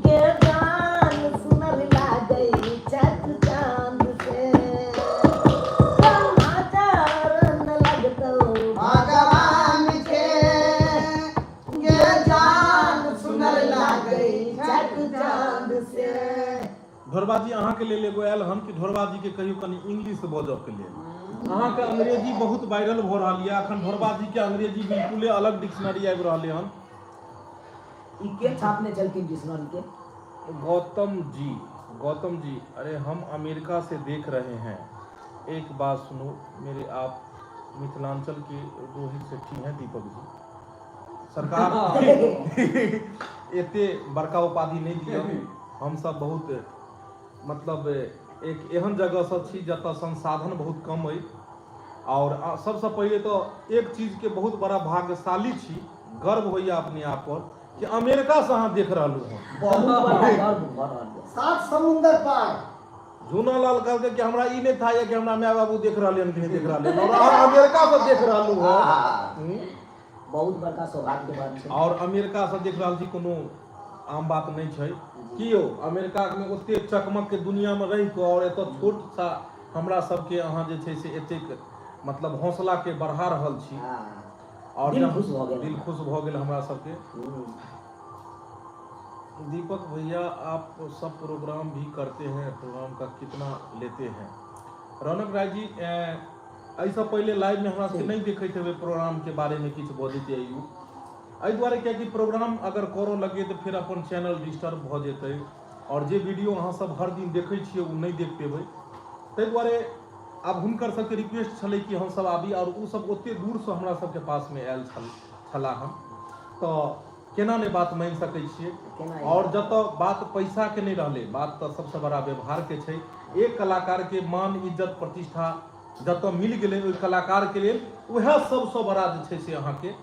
Speaker 4: गे जान सुनर लागै चक चांद से नजारा न लगतो
Speaker 2: भगवान के गे जान सुनर लागै
Speaker 4: चक चांद से।
Speaker 1: ढोरबा जी अहाँके लेल एगो आयल हन कि ढोरबा जी के कहियो कनि इंग्लिश बजऽ के लेल। अहाँके अंग्रेजी बहुत वायरल भऽ रहल यऽ अखन ढोरबा जी के अंग्रेजी बिल्कुले अलग डिक्शनरी आबि रहलै हन।
Speaker 4: ई के छापने छलखिन डिक्शनरी के?
Speaker 1: गौतम जी गौतम जी अरे हम अमेरिका से देख रहे हैं एक बात सुनो मेरे आप मिथिलांचल के रोहित सेठी हैं दीपक जी सरकार एते बड़का उपाधि नहि दिअ हमसब बहुत मतलब एक एहन जगहसँ छी जतऽ संसाधन बहुत कम अइ आओर सबसँ पहिले तऽ एक चीजके बहुत बड़ा भाग्यशाली छी गर्व होइए अपने आप पर कि अमेरिकासँ अहाँ देख रहलहुँ हँ।
Speaker 4: बहुत बड़ा गर्व भऽ रहल यऽ।
Speaker 3: सात समुंदर पार।
Speaker 1: झूनालाल कहलकै कि हमरा ई नहि था यऽ कि हमरा माय बाबू देख रहलै हन कि नहि देख रहलै हन और अहाँ अमेरिकासँ देख रहलहुँ हँ। हूँ।
Speaker 4: बहुत बड़का सौभाग्य के बात छै।
Speaker 1: और अमेरिकासँ देख रहल छी कोनो आम बात नहि छै की यौ अमेरिकामे ओतेक चकमकके दुनियामे रहि कऽ और एतऽ छोट सा हमरा सबके अहाँ जे छै से एतेक मतलब हौसलाके बढ़ा रहल छी। और
Speaker 4: दिल खुश भऽ गेल।
Speaker 1: दिल खुश भऽ गेल हमरा सबके। दीपक भैया आप सब प्रोग्राम भी करते हैं, प्रोग्राम का कितना लेते हैं? रौनक राय जी एहिसँ पहिले लाइवमे हमरा सबके नहि देखैत हेबै प्रोग्रामके बारेमे किछु बजैत अइयौ एहि दुआरे कियाकि प्रोग्राम अगर करऽ लगियै तऽ फेर अपन चैनल डिस्टर्ब भऽ जेतै आओर जे वीडियो अहाँ सब हर दिन देखै छियै ओ नहि देख पेबै ताहि दुआरे आब हुनकर सबके रिक्वेस्ट छलै कि हमसब आबी आओर ओ सब ओते दूरसँ हमरा सबके पासमे आयल छल छलाह हन तऽ केना नहि बात मानि सकै छियै। आओर जतऽ बात पैसाके नहि रहलै बात तऽ सबसँ बड़ा व्यवहारके छै। एक कलाकारके मान इज्जत प्रतिष्ठा जतऽ मिल गेलै ओहि कलाकारके लेल उएह सबसँ बड़ा जे छै से अहाँके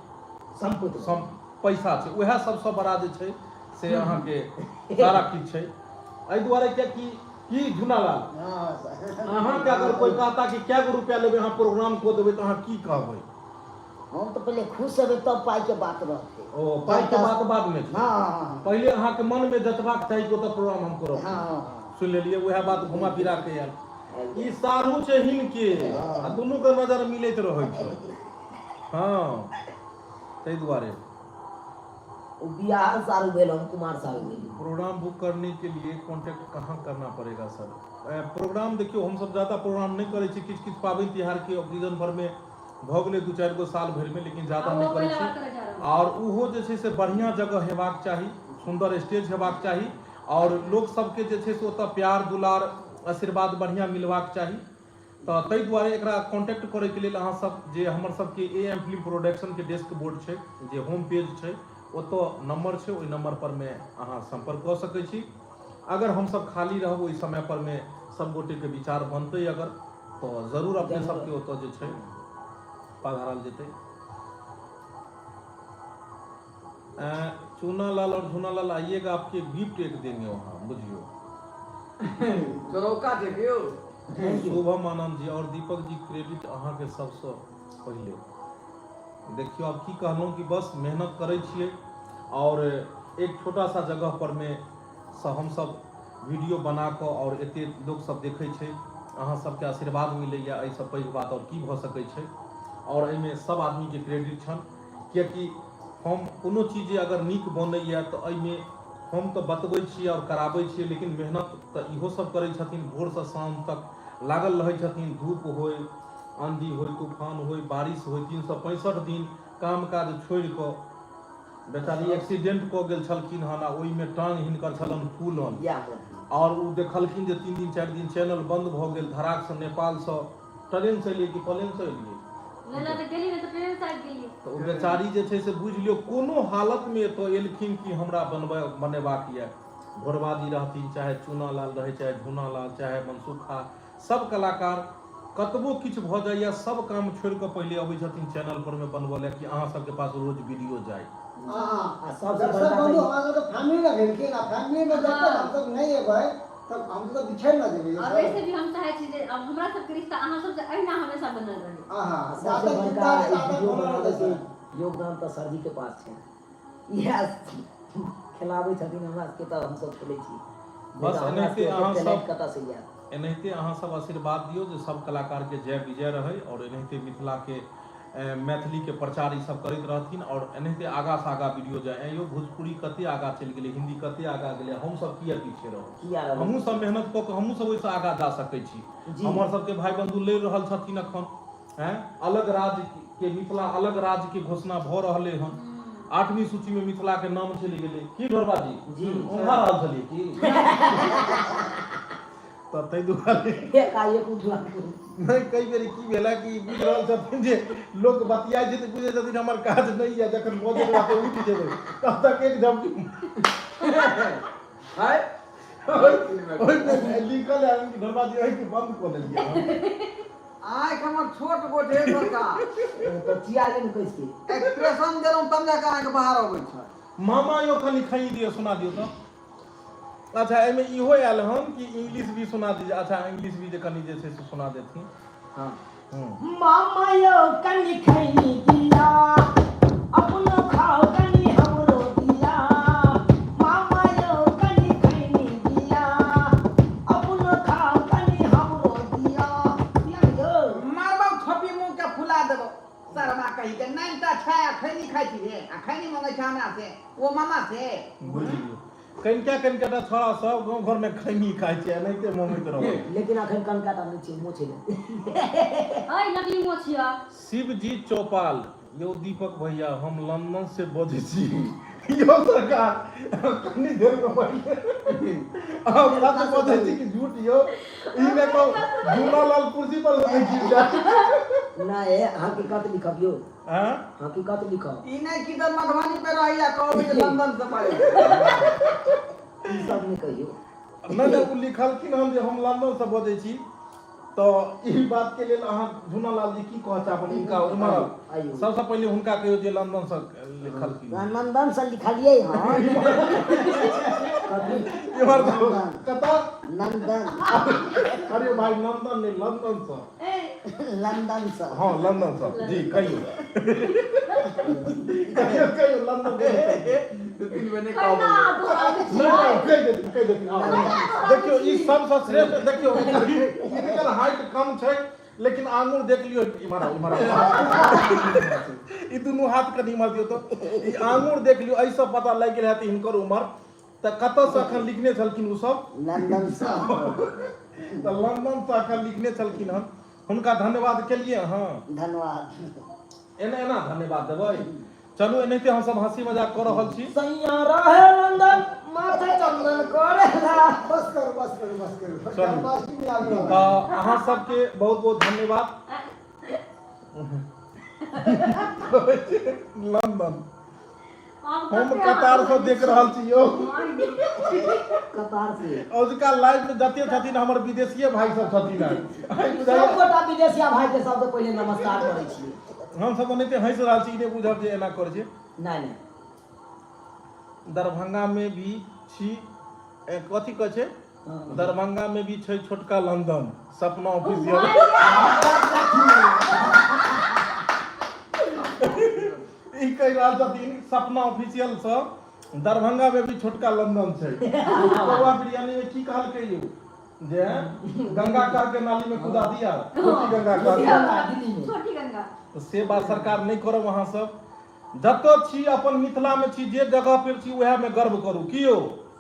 Speaker 4: सम्पत्ति
Speaker 1: पैसा छै उएह सबसँ बड़ा जे छै से अहाँके सारा किछु छै। एहि दुआरे कियाकि की झुनालाल अहाँके अगर कोइ कहता कि कए गो रुपया लेबै अहाँ प्रोग्राम कऽ देबै तऽ अहाँ की कहबै?
Speaker 6: हम तऽ पहिले खुश हेबै तब पाइके बात रहतै।
Speaker 1: ओ पाइके बात बादमे छै। पहिले अहाँके मनमे जचबाक चाही कि ओतऽ प्रोग्राम हम करब। सुनि लेलियै उएह बात घुमा फिरा के आयल। ई सारू छै हिनके आ दुनू के नजर मिलैत रहै छै। हँ ताहि दुआरे
Speaker 4: ओ बियाह सारू भेल हम कुमार सारू भेली।
Speaker 1: प्रोग्राम बुक करने के लिए कांटेक्ट कहाँ करना पड़ेगा सर? प्रोग्राम देखियौ हमसब ज्यादा प्रोग्राम नहि करै छी, किछु किछु पाबनि तिहार के ओकेजन पर मे भऽ गेलै 2-4 गो साल भरि मे, लेकिन ज्यादा नहि करै छी। आओर ओहो जे छै से बढ़िआँ जगह हेबाक चाही, सुन्दर स्टेज हेबाक चाही आओर लोक सबके जे छै से ओतऽ प्यार दुलार आशीर्वाद बढ़िआँ मिलबाक चाही। तऽ ताहि दुआरे एकरा कॉन्टैक्ट करैके लेल अहाँ सब जे हमर सबके ए एम फिल्म प्रोडक्शनके डेस्क बोर्ड छै जे होम पेज छै ओतऽ नम्बर छै, ओहि नम्बर पर मे अहाँ सम्पर्क कऽ सकै छी। अगर हमसब खाली रहब ओहि समय पर मे सब गोटेके विचार बनतै अगर तऽ जरूर अपने सबके ओतऽ जे छै पधारल जेतै। चूनालाल और झूनालाल आइएगा आपके गिफ्ट एक देंगे वहाँ बुझियो।
Speaker 2: चोरौका देखियौ।
Speaker 1: शुभम आनंद जी और दीपक जी क्रेडिट अहाँके सबसँ पहिले। देखियौ आब की कहलहुँ कि बस मेहनत करै छियै और एक छोटा सा जगह पर मे से हमसब वीडियो बना कऽ और एते लोक सब देखै छै, अहाँ सबके आशीर्वाद मिलैया, एहिसँ पैघ बात और की भऽ सकै छै। और एहिमे सब आदमीके क्रेडिट छनि कियाकि हम कोनो चीज अगर नीक बनैया तऽ एहिमे हम तऽ बतबै छियै आओर कराबै छियै, लेकिन मेहनत तऽ इहो सब करै छथिन, भोरसँ शाम तक लागल रहै छथिन, धूप होय आंधी होय तूफान होय बारिश होय 365 दिन काम काज छोड़ि कऽ बेचारी एक्सीडेंट कऽ गेल छलखिन हन आ ओहिमे टांग हिनकर छलनि फूलल आओर ओ देखलखिन जे 3 दिन 4 दिन चैनल बंद भऽ गेल, धराकसँ नेपालसँ ट्रेनसँ एलियै कि प्लेनसँ एलियै तऽ ओ बेचारी जे छै से बुझि लियौ कोनो हालतमे एतऽ एलखिन कि हमरा बनबै बनेबाक यऽ। भोरबाजी रहथिन चाहे चूनालाल रहै चाहे झूनालाल चाहे मनसुखा, सब कलाकार कतबो किछु भऽ जाइए सब काम छोड़ि कऽ पहिले अबै छथिन चैनल पर मे बनबऽ लए कि अहाँ सबके पास रोज वीडियो जाय।
Speaker 3: आ
Speaker 4: आ सबसँ
Speaker 3: दर्शक
Speaker 4: बड़का
Speaker 3: बंधु
Speaker 4: तऽ
Speaker 3: हमरा सबके फैमिली ने भेलखिन आ फैमिली मे जब तक हमसब नहि एबै तब हमसब बिछड़ि ने जेबै
Speaker 5: और वैसे भी हम चाहे छी जे अब हमरा सबके रिश्ता अहाँ सबसे अहिना हमेशा बनल रहे।
Speaker 3: आहा
Speaker 4: आ
Speaker 3: जा
Speaker 4: सबसँ
Speaker 3: तक
Speaker 4: बड़का
Speaker 3: जिंदा
Speaker 4: ई
Speaker 3: छै ता तक
Speaker 4: वीडियो
Speaker 3: बनल रहतै
Speaker 4: बनाबैके
Speaker 3: सर।
Speaker 4: योगदान तऽ सरजी के पास छै। इएह खेलाबै छथिन हमरा सबके तऽ हमसब खेलै छी। नहि
Speaker 1: बस
Speaker 4: तऽ हमरा
Speaker 1: एनाहिते
Speaker 4: सबके ओते
Speaker 1: अहाँ
Speaker 4: टैलेंट
Speaker 1: सब
Speaker 4: कतऽसँ आयत।
Speaker 1: एनाहिते अहाँ सब आशीर्वाद दियौ जे सब कलाकार के जय विजय रहै और एनाहिते मिथिला के मैथिली के प्रचार ई सब करैत रहथिन और एनाहिते आगा से आगा वीडियो जाय। ऐं यौ भोजपुरी कते आगा चलि गेलै, हिंदी कते आगा गेलै, हम सब किया पीछे रहू?
Speaker 4: किया रहबै?
Speaker 1: हमहूँ सब मेहनत कऽ कऽ हमहूँ सब ओहिसँ आगा जा सकै छी।
Speaker 4: जी।
Speaker 1: हमर सबके भाई बंधु लड़ि रहल छथिन अखन, हैं अलग राज्य के मिथिला अलग राज्य के घोषणा भऽ रहलै हन। आठवीं सूची में मिथिला के नाम चलि गेलै। की ढोरबा जी?
Speaker 4: जी।
Speaker 1: ओंघा रहल छलियै की? तऽ ताहि दुआरे
Speaker 4: एकाएक उठला।
Speaker 1: नहि कई बेर की भेला कि बुझि रहल छथिन जे लोक बतियाइ छै तऽ बुझै छथिन हमर काज नहि यऽ, जखन बजैत रहतै उठि जेबै तब तक एक झपटी
Speaker 2: है
Speaker 1: ओहिमे लिखल है कि ढोरबा जी एहि के बंद कऽ देलियै।
Speaker 2: आँखि हमर छोट गोट हे सरकार।
Speaker 4: तऽ चिया गेल कैसे?
Speaker 2: एक्सप्रेशन देलहुँ तब जाके आँखि बाहर अबै छै।
Speaker 1: मामा यौ कनि खई दियौ सुना दियौ तऽ। अच्छा एहिमे इहो आयल हन कि इंग्लिश भी सुना दीजिए। अच्छा इंग्लिश भी जे कनि जे छै से सुना देथिन।
Speaker 4: हाँ।
Speaker 6: मामा यौ कनि खैनी दिया, अपनो खाओ कनि हमरो दिया। मामा यौ कनि खैनी दिया, अपनो खाओ कनि हमरो दिया। दिया ने यौ।
Speaker 2: मारबौ थोपी मुँह के फुला देबौ शर्मा कही के। नाइनटा छै आ खैनी खाइ छी हे, आ खैनी मंगै छै हमरा से, ओ मामा से।
Speaker 1: बुझि गेलियै। कनिका कनिका टा छोड़ा सब गाँव घर में खैनी खाइ छै, एनाहिते ममैत रहल।
Speaker 4: लेकिन अखन कनिका टा नहि छै, मोछ एलै।
Speaker 5: अय नकली मोछ यऽ।
Speaker 1: शिव जी चौपाल यौ दीपक भैया हम लंदन से बजै छी यौ सरकार कनी देर में पहिले हम सच बजै छी कि झूठ यौ? ई ने कहू झूना लाल कुर्सी पर से नहि गिर जाय।
Speaker 4: नहि हकीकत लिखब यौ।
Speaker 1: आँय?
Speaker 4: हकीकत लिखब।
Speaker 2: ई नहि कि तऽ मधुबनी पे रहैया कहबै जे लंदन से पढ़ै।
Speaker 4: ई सब नहि कहियौ।
Speaker 1: नहि नहि ओ लिखलखिन हन जे हम लंदन से बजै छी, तऽ ई बात के लेल अहाँ झूना लाल जी की कहऽ चाहबनि हिनका? इम्हर
Speaker 4: आइयौ।
Speaker 1: सबसँ पहिले हुनका कहियौ जे लंदन से लिखलखिन।
Speaker 6: लंदन से लिखलियै हन।
Speaker 4: कथी?
Speaker 1: इम्हर कतऽ?
Speaker 6: लंदन।
Speaker 1: अरे भाई लंदन नहि, लंदन से।
Speaker 6: लंदन से।
Speaker 1: हाँ लंदन से जी कहियौ कहियौ कहियौ लंदन से।
Speaker 2: दू तीन बेर नहि
Speaker 5: कहिना
Speaker 2: कहबै।
Speaker 5: दोहराबै
Speaker 1: नहि,
Speaker 5: छियै।
Speaker 1: नहि, कहि देथिन, कहि देथिन, आउ। देखियौ ई सबसँ श्रेष्ठ, देखियौ हिनकर हाइट कम छै लेकिन आंगुर देख लियौ, इम्हर आउ, इम्हर आउ, ई दुनू हाथ कनि इम्हर दियौ तऽ ई आंगुर देख लियौ, एहिसँ पता लागि गेल हैत हिनकर उमर। तऽ कतऽसँ अखन लिखने छलखिन ओ सब?
Speaker 6: लंदन से।
Speaker 1: तऽ लंदन से अखन लिखने छलखिन हन, हुनका धन्यवाद केलियै अहाँ?
Speaker 6: धन्यवाद।
Speaker 1: एना एना धन्यवाद देबै। चलू एनाहिते हमसब हंसी मजाक कऽ रहल छी।
Speaker 4: सैया रहे लंदन माथे चंदन करेला।
Speaker 3: बस करू बस करू बस करू।
Speaker 1: चलू।
Speaker 3: जन्माष्टमी आबि रहल
Speaker 1: तऽ अहाँ सबके बहुत बहुत धन्यवाद। लंदन हम कतार से देख रहल छी यौ।
Speaker 4: कतार से
Speaker 1: अजुका लाइव में जते छथिन हमर विदेशीय भाई सब छथिन आइ। आइ बुझाइया
Speaker 4: सब गोटा विदेशिया भाई के सबसे पहिले नमस्कार करै छी।
Speaker 1: हम सब ओनाहिते हँसि रहल छी, ई नहि बुझब जे एना करै छी।
Speaker 4: नहि नहि।
Speaker 1: दरभंगा में भी छी, कथी कहै छै? दरभंगा में भी छै छोटका लंदन सपना ऑफिशियल। ई कहि रहल छथिन सपना ऑफिशियल सँ दरभंगा में भी छोटका लंदन छै। कौआ बिरयानी में की कहलकै यौ जे गंगा कह के नाली में कुदा दिया, छोटी गंगा कह के।
Speaker 4: दिल्ली में।
Speaker 5: छोटी गंगा।
Speaker 1: तऽ से बात सरकार नहि करब। अहाँ सब जतऽ छी अपन मिथिला में छी, जे जगह पर छी उएह में गर्व करू। की यौ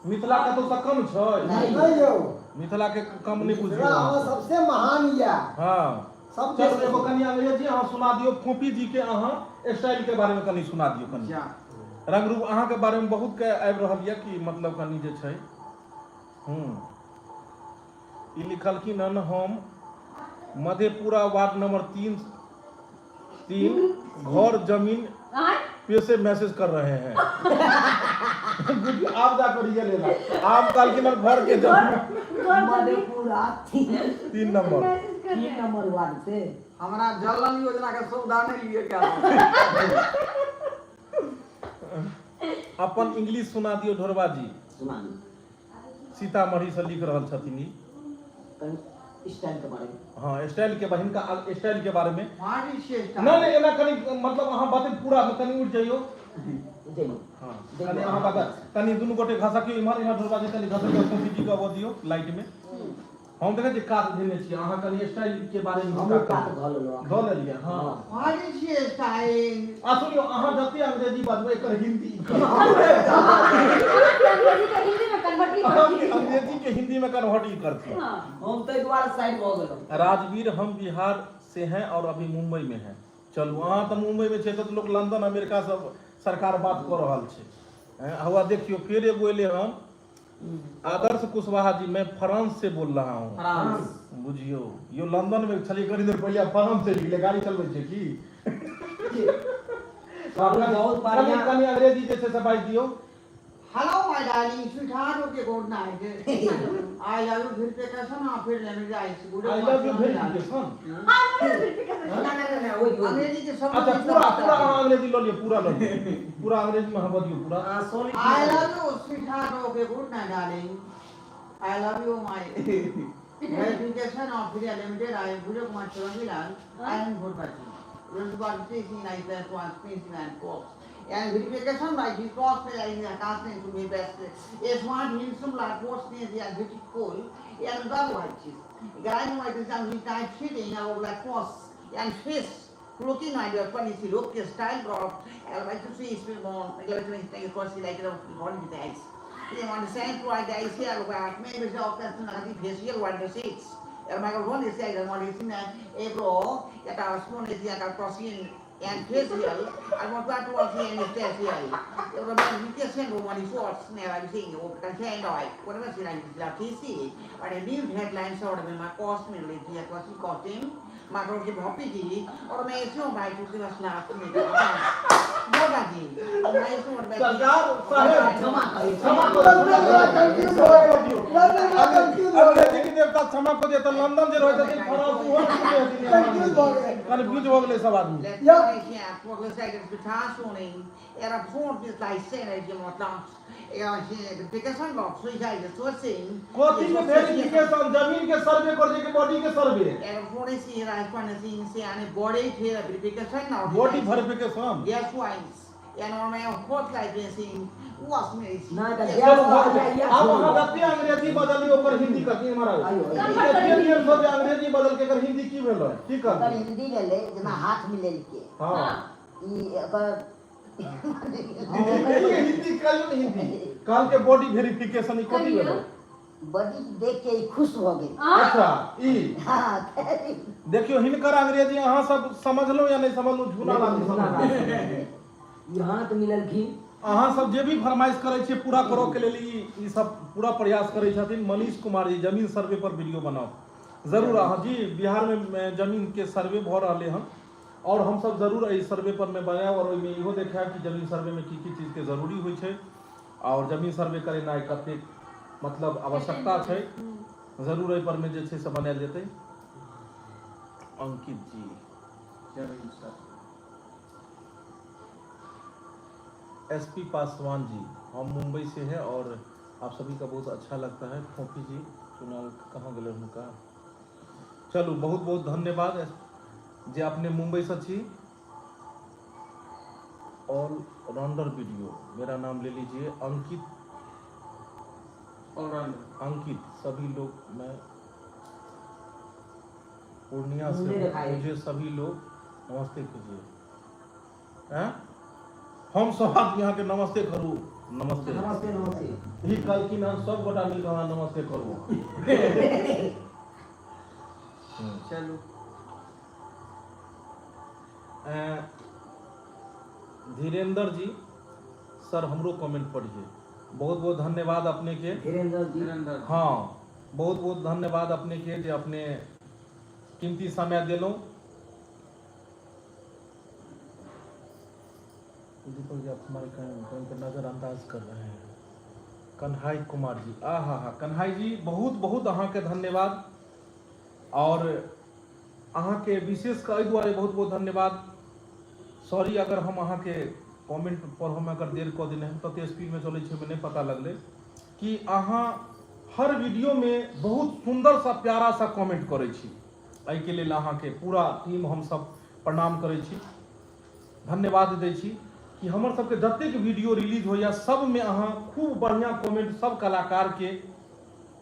Speaker 1: मिथिला कतौ से कम छै?
Speaker 3: नहीं यौ,
Speaker 1: मिथिला के कम नहि बुझियौ।
Speaker 3: मिथिला
Speaker 1: अहाँ
Speaker 3: हमर
Speaker 1: सब।
Speaker 3: सबसे महान यऽ।
Speaker 1: हाँ
Speaker 3: सब
Speaker 1: चलू एगो कनि अंग्रेजी अहाँ सुना दियौ, फोपी जी के अहाँ स्टाइल के बारे में कनि सुना दियौ। कनि रंग रूप अहाँ के बारे में बहुत के आबि रहल यऽ कि मतलब कनि जे छै। ई लिखलखिन हन हम मधेपुरा वार्ड नंबर 3 3 घर जमीन पे से मैसेज कर रहे हैं। आप जाकर ये लेना। आप कहलखिन हन घर के जमीन
Speaker 4: मधेपुरा
Speaker 1: 3 नंबर।
Speaker 5: कर रहे
Speaker 4: तीन
Speaker 5: हैं
Speaker 4: नंबर वार्ड से।
Speaker 2: हमरा जल नल योजना के सुविधा नहीं लिए क्या?
Speaker 1: अपन इंग्लिश सुना दियौ ढोरबा जी।
Speaker 4: सुना दी।
Speaker 1: सीतामढ़ी से लिख रहल छथिन ई।
Speaker 4: कनि स्टाइल के बारे में।
Speaker 1: हाँ, स्टाइल के हिनका स्टाइल के बारे में।
Speaker 2: मारी से स्टाइल।
Speaker 1: नहीं नहीं, एना कनि मतलब अहाँ बात पूरा में कनि उठि जइयौ।
Speaker 4: जइयौ।
Speaker 1: हाँ, कनि अहाँ बात कनि दुनू गोटे घसकियौ इम्हर इम्हर। ढोरबा जी, कनि घसकियौ, फोफी जी के अबऽ दियौ लाइट में। हम देखै छियै कात धेने छियै अहाँ, कनि स्टाइल के बारे में।
Speaker 4: हमहूँ
Speaker 1: हिनका
Speaker 4: कात
Speaker 1: कहू।
Speaker 4: धऽ लेलहुँ।
Speaker 1: धऽ लेलियै? हाँ।
Speaker 4: हाँ।
Speaker 2: मारी से स्टाइल।
Speaker 1: आ सुनियौ, अहाँ जते अंग्रेजी बाजबै, एकर हिंदी ई करत।
Speaker 5: अंग्रेजी के हिंदी में कन्वर्ट ही
Speaker 1: अहाँ
Speaker 5: करती।
Speaker 1: अंग्रेजी के हिंदी में कन्वर्ट ई करथिन।
Speaker 5: हाँ।
Speaker 6: हम ताहि दुआरे साइड भऽ गेलहुँ।
Speaker 1: राजवीर, हम बिहार से हैं और अभी मुंबई में हैं। चलू, अहाँ तऽ मुंबई में छै तऽ लोक लंदन अमेरिका सब सरकार बात कऽ रहल छै। हैं, हवा देखियौ, फेर एगो एलै हन आदर्श कुशवाहा जी, मैं फ्रांस से बोल रहा हूँ।
Speaker 2: फ्रांस।
Speaker 1: बुझियौ यो, लंदन में छलियै कनी देर पहिले, फ्रांस चलि गेलै। गाड़ी चलबै छै की?
Speaker 6: बहुत
Speaker 1: कनि
Speaker 6: बढ़िआँ।
Speaker 1: कनि अंग्रेजी जे छै से बाजि दियौ।
Speaker 2: Hello my darling sweetheart, okay, good night, I love you verification और फिर लेने जाए।
Speaker 1: I love you verification.
Speaker 5: हाँ, वेरिफिकेशन।
Speaker 4: ना ना ना ना, ओहि ओहि।
Speaker 2: अंग्रेजी के सब।
Speaker 1: अच्छा, पूरा पूरा अहाँ अंग्रेजी लऽ लिअ, पूरा लऽ लिअ, पूरा अंग्रेजी में अहाँ बजियौ पूरा।
Speaker 6: अहाँ solid.
Speaker 2: I love you sweetheart, okay, good night darling, I love you my verification of Free Limited. I am Guru Kumar Charanjilal. I am Bhurpati. Responsibility in I plus one and cops. And verification by his cost in the casting to me best. Yes, one handsome like post near the beautiful and the white. Guy white is on his type sitting our like cost and face. Looking at your funny look, style drop, and like to see is more like a eyes. You understand why the ICL maybe the facial what the six. And my one is saying what is in a bro that our spoon is the crossing and facial. I want that was in facial. Verification one is what's never I'm saying can I whatever is like TC but a new headline sort of my cost me like costume माकरो के भॉपी जी और मैं ऐसे हूँ भाई चुकी बस ना में बोला जी मैं ऐसे हूँ।
Speaker 1: सरकार साहेब,
Speaker 4: क्षमा करी।
Speaker 1: क्षमा
Speaker 3: कंफ्यूज हो गए, कंफ्यूज हो गए।
Speaker 1: अंग्रेजी के देवता क्षमा कऽ दिअ। तऽ लंदन जे रहै छथिन, फ्रांस, ओहो
Speaker 3: कंफ्यूज भऽ गेलै।
Speaker 1: कन्फ्यूज भऽ गेलै सब आदमी।
Speaker 2: Era
Speaker 1: कथी के वेरिफिकेशन? जमीन के सर्वे कर छै कि बॉडी के सर्वे? Body verification.
Speaker 4: नहि तऽ
Speaker 1: चलू, भऽ गेलै। आब अहाँ जते अंग्रेजी बदलियौ, ओकर हिंदी कथी? इम्हर आउ।
Speaker 4: आइयो, आइयो।
Speaker 1: एते नियम सब जे अंग्रेजी बदल के एकर हिंदी की भेलै, की
Speaker 7: ओकर
Speaker 1: करबै?
Speaker 7: हिंदी भेलै जेना हाथ मिलेलकै। ई ओकर
Speaker 1: ई हिंदी कहियौ ने, हिंदी कहलकै बॉडी वेरिफिकेशन, ई कथी भेलै?
Speaker 7: बॉडी देख के ई खुश भऽ गेल।
Speaker 1: अच्छा, ई
Speaker 7: हँ।
Speaker 1: देखियौ, हिनकर अंग्रेजी अहाँ सब समझलहुँ या नहि समझलहुँ? झूना लाल समझलहुँ।
Speaker 4: ई हाथ मिललखिन।
Speaker 1: अहाँ सब जे भी फरमाइश करै छियै, पूरा करऽ के लेल ई ई सब पूरा प्रयास करै छथिन। मनीष कुमार जी, जमीन सर्वे पर वीडियो बनाओ। जरूर अहाँ जी, बिहार में जमीन के सर्वे भऽ रहलै हन और हमसब जरूर एहि सर्वे पर मे बनायब और ओहिमे इहो देखायब कि जमीन सर्वे में की की चीज के जरूरी होइ छै और जमीन सर्वे करेनाइ कतेक मतलब आवश्यकता छै। जरूर एहि पर मे जे छै से बनायल जेतै। अंकित जी।
Speaker 2: जमीन सर।
Speaker 1: एसपी पासवान जी, हम मुंबई से हैं और आप सभी का बहुत अच्छा लगता है। फोफी जी चुनाव कहाँ गेलै हुनका? चलू, बहुत बहुत धन्यवाद जे अपने मुंबई से छी। ऑल राउंडर वीडियो, मेरा नाम ले लीजिए। अंकित।
Speaker 2: ऑलराउंडर।
Speaker 1: अंकित, सभी लोग, मैं पूर्णिया से
Speaker 4: मुंह
Speaker 1: हूँ,
Speaker 4: दिखाइए।
Speaker 1: मुझे सभी लोग नमस्ते कीजिए। हैं, हम सब आदमी अहाँके नमस्ते करू? नमस्ते।
Speaker 4: नमस्ते, नमस्ते।
Speaker 1: ई कहलखिन हम सब गोटा मिलके अहाँ नमस्ते करू।
Speaker 2: चलू।
Speaker 1: धीरेन्द्र जी, सर हमरो कमेंट पढ़िए। बहुत बहुत धन्यवाद अपने के।
Speaker 4: धीरेन्द्र जी।
Speaker 2: धीरेन्द्र।
Speaker 1: हाँ, बहुत बहुत धन्यवाद अपने के जे अपने कीमती समय देलहुँ। दीपक जी, आप हमारे कमेंट को नजरअंदाज कर रहे हैं। कन्हाई कुमार जी, आ हा हा, कन्हाई जी, बहुत बहुत अहाँके धन्यवाद। और अहाँके विशेष कऽ एहि दुआरे बहुत बहुत धन्यवाद। सॉरी अगर हम अहाँके कमेंट पढ़ऽमे अगर देर कऽ देने हम, तते स्पीडमे चलै छै ओहिमे नहि पता लगलै कि अहाँ हर वीडियोमे बहुत सुन्दर सा प्यारा सा कमेंट करै छी। एहिके लेल अहाँके पूरा टीम हमसब प्रणाम करै छी, धन्यवाद दै छी कि हमर सबके जतेक वीडियो रिलीज होइए सबमे अहाँ खूब बढ़िआँ कमेंट सब कलाकारके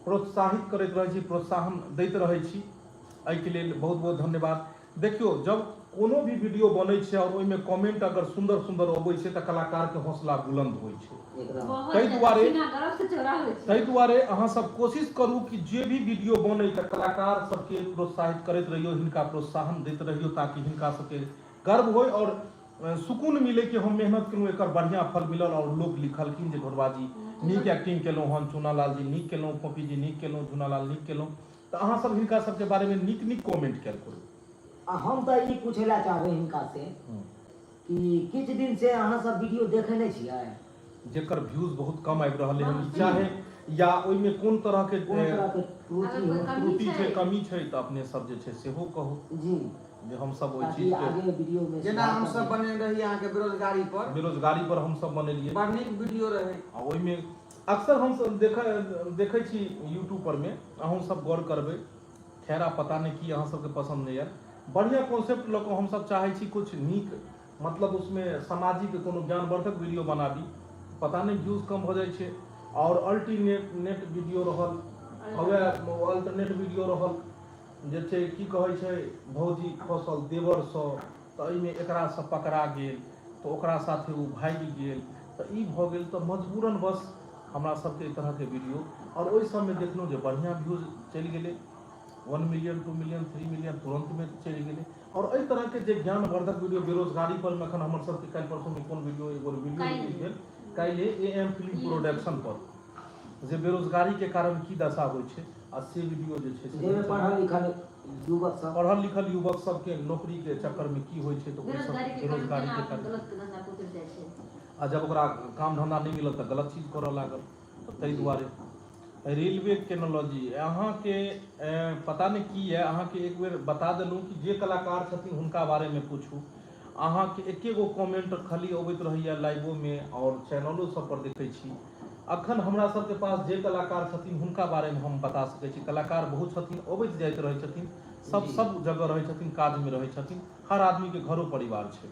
Speaker 1: प्रोत्साहित करैत रहै छी, प्रोत्साहन दैत रहै छी। एहिके लेल बहुत बहुत धन्यवाद। देखियौ, जब कोनो भी वीडियो बनै छै आओर ओहिमे कमेंट अगर सुन्दर सुन्दर अबै छै तऽ कलाकारके हौसला बुलंद होइ छै।
Speaker 4: एकदम।
Speaker 1: ताहि दुआरे
Speaker 5: सीना गर्व से चौड़ा होइ छै।
Speaker 1: ताहि दुआरे अहाँ सब कोशिश करू कि जे भी वीडियो बनै तऽ कलाकार सबके प्रोत्साहित करैत रहियौ, हिनका प्रोत्साहन दैत रहियौ ताकि हिनका सबके गर्व होइ आओर सुकून मिलै कि हम मेहनत केलहुँ, एकर बढ़िआँ फल मिलल आओर लोक लिखलखिन जे ढोरबा जी नीक एक्टिंग केलहुँ हन, चूनालाल जी नीक केलहुँ, फोफी जी नीक केलहुँ, झूनालाल नीक केलहुँ। तऽ अहाँ सब हिनका सबके बारेमे नीक नीक कमेंट कयल करू।
Speaker 4: आ हम तऽ ई पूछै लए चाहबै हिनका से कि किछु दिन से अहाँ सब वीडियो देखै नहि छियै?
Speaker 1: जेकर व्यूज बहुत कम आबि रहलै हन, चाहे या ओहिमे कोन तरहके
Speaker 4: कोन तरहके त्रुटि हो,
Speaker 1: त्रुटि छै, कमी छै, तऽ अपने सब जे छै सेहो कहू
Speaker 4: जी
Speaker 1: जे हमसब ओहि
Speaker 4: ताकि
Speaker 1: चीज के
Speaker 4: आगे वीडियो में
Speaker 2: जेना
Speaker 4: सुधार
Speaker 2: हमसब
Speaker 4: करी।
Speaker 2: बनेने रही अहाँके बेरोजगारी पर,
Speaker 1: बेरोजगारी पर हमसब बनेलियै,
Speaker 2: बड़ नीक वीडियो रहै।
Speaker 1: आ ओहिमे अक्सर हमसब देखै छी यूट्यूब पर मे, अहूँ सब गौर करबै, खैर पता नहि की अहाँ सबके पसन्द नहि आयल। बढ़िआँ कॉन्सेप्ट लऽ कऽ हमसब चाहै छी किछु नीक, मतलब उसमे सामाजिक कोनो ज्ञानवर्धक वीडियो बनाबी, पता नहि व्यूज कम भऽ जाइ छै। आओर अल्टरनेट नेट वीडियो रहल, हवे अल्टरनेट वीडियो रहल जे छै की कहै छै भौजी खसल देवरसँ, तऽ एहिमे एकरासँ पकड़ा गेल तऽ ओकरा साथे ओ भागि गेल, तऽ ई भऽ गेल, तऽ मजबूरन बस हमरा सबके एहि तरहके वीडियो। आओर ओहि सबमे देखलहुँ जे बढ़िआँ व्यूज चलि गेलै, 1 मिलियन 2 मिलियन 3 मिलियन तुरन्तमे चलि गेलै। आओर एहि तरहके जे ज्ञानवर्धक वीडियो बेरोजगारी पर एखन हमर सबके काल्हि परसूमे कोन वीडियो एगो वीडियो रिलीज भेल काल्हि ए एम फिल्म प्रोडक्शन पर, जे बेरोजगारीके कारण की दशा होइ छै, आ से वीडियो जे छै से
Speaker 4: जाहिमे पढ़ल लिखल युवक सब,
Speaker 1: पढ़ल लिखल युवक सबके नौकरीके चक्करमे की होइ छै, तऽ ओहि सब
Speaker 5: बेरोजगारीके
Speaker 1: बेरोजगारीके
Speaker 5: कारण
Speaker 1: कारण
Speaker 5: गलत धंधा पर उतरि जाइ छै।
Speaker 1: आ जब ओकरा काम धन्धा नहि मिलल तऽ गलत चीज करऽ लागल। तऽ ताहि दुआरे रेलवे टेक्नोलॉजी अहाँके पता नहि की यऽ, अहाँके एक बेर बता देलहुँ कि जे कलाकार छथिन हुनका बारेमे पूछू। अहाँके एके गो कमेंट खाली अबैत रहैए लाइवोमे आओर चैनलो सब पर देखै छी। अखन हमरा सबके पास जे कलाकार छथिन हुनका बारेमे हम बता सकै छी। कलाकार बहुत छथिन, अबैत जाइत रहै छथिन, सब सब जगह रहै छथिन, काजमे रहै छथिन, हर आदमीके घरो परिवार छै।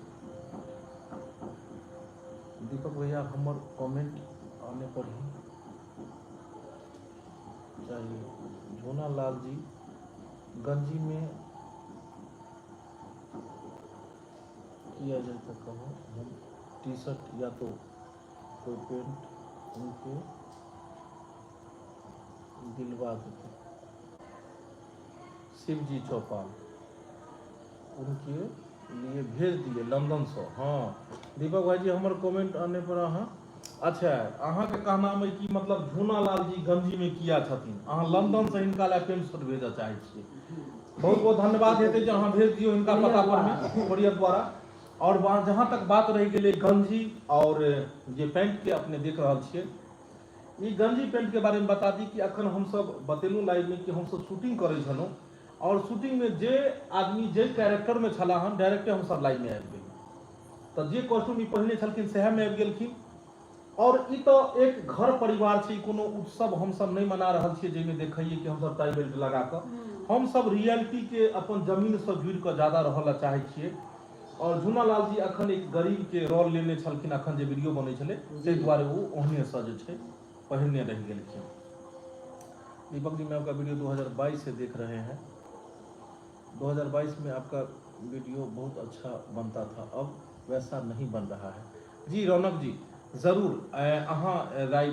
Speaker 1: दीपक भैया हमर कमेंट आने पर ही चाहिए। झूना लाल जी गंजी में किया जाए तो कहो, हम टी शर्ट या तो कोई पेंट उनके दिलवा देते। शिवजी चौपाल उनके लिए भेज दिए लंदन से। हाँ दीपक भाई जी हमर कमेंट आने पर अहाँ, अच्छा अहाँके कहनाम अइ कि मतलब झूना लाल जी गंजी में किया छथिन, अहाँ लंदन से हिनका लए पेंट शर्ट भेजऽ चाहै छियै। बहुत बहुत धन्यवाद हेतै जे अहाँ भेज दियौ हिनका पता पर में कोरियर द्वारा। और जहाँ तक बात रहि गेलै गंजी और जे पैंट के अपने देख रहल छियै, ई गंजी पैंट के बारे में बता दी कि अखन हमसब बतेलहुँ लाइव में कि हमसब शूटिंग करै छलहुँ और शूटिंग में जे आदमी जे कैरेक्टर में छलाह हन डायरेक्टे हमसब लाइव में आबि गेलहुँ, तऽ जे कॉस्ट्यूम ई पहिने छलखिन सएह में आबि गेलखिन। और ई तऽ एक घर परिवार छै, कोनो उत्सव हमसब नहि मना रहल छियै जाहिमे देखैयै कि हमसब टाई बेल्ट लगा कऽ, हमसब रियलिटी के अपन जमीन सँ जुड़ि कऽ ज्यादा रहऽ लए चाहै छियै। और झूना लाल जी अखन एक गरीब के रोल लेने छलखिन, अखन जे वीडियो बनै छलै ताहि दुआरे ओ ओहने सँ जे छै पहिरने रहि गेलखिन। दीपक जी मैं आपका वीडियो 2022 से देख रहे हैं, 2022 में आपका वीडियो बहुत अच्छा बनता था, अब वैसा नहीं बन रहा है। जी रौनक जी जरूर अहाँ राय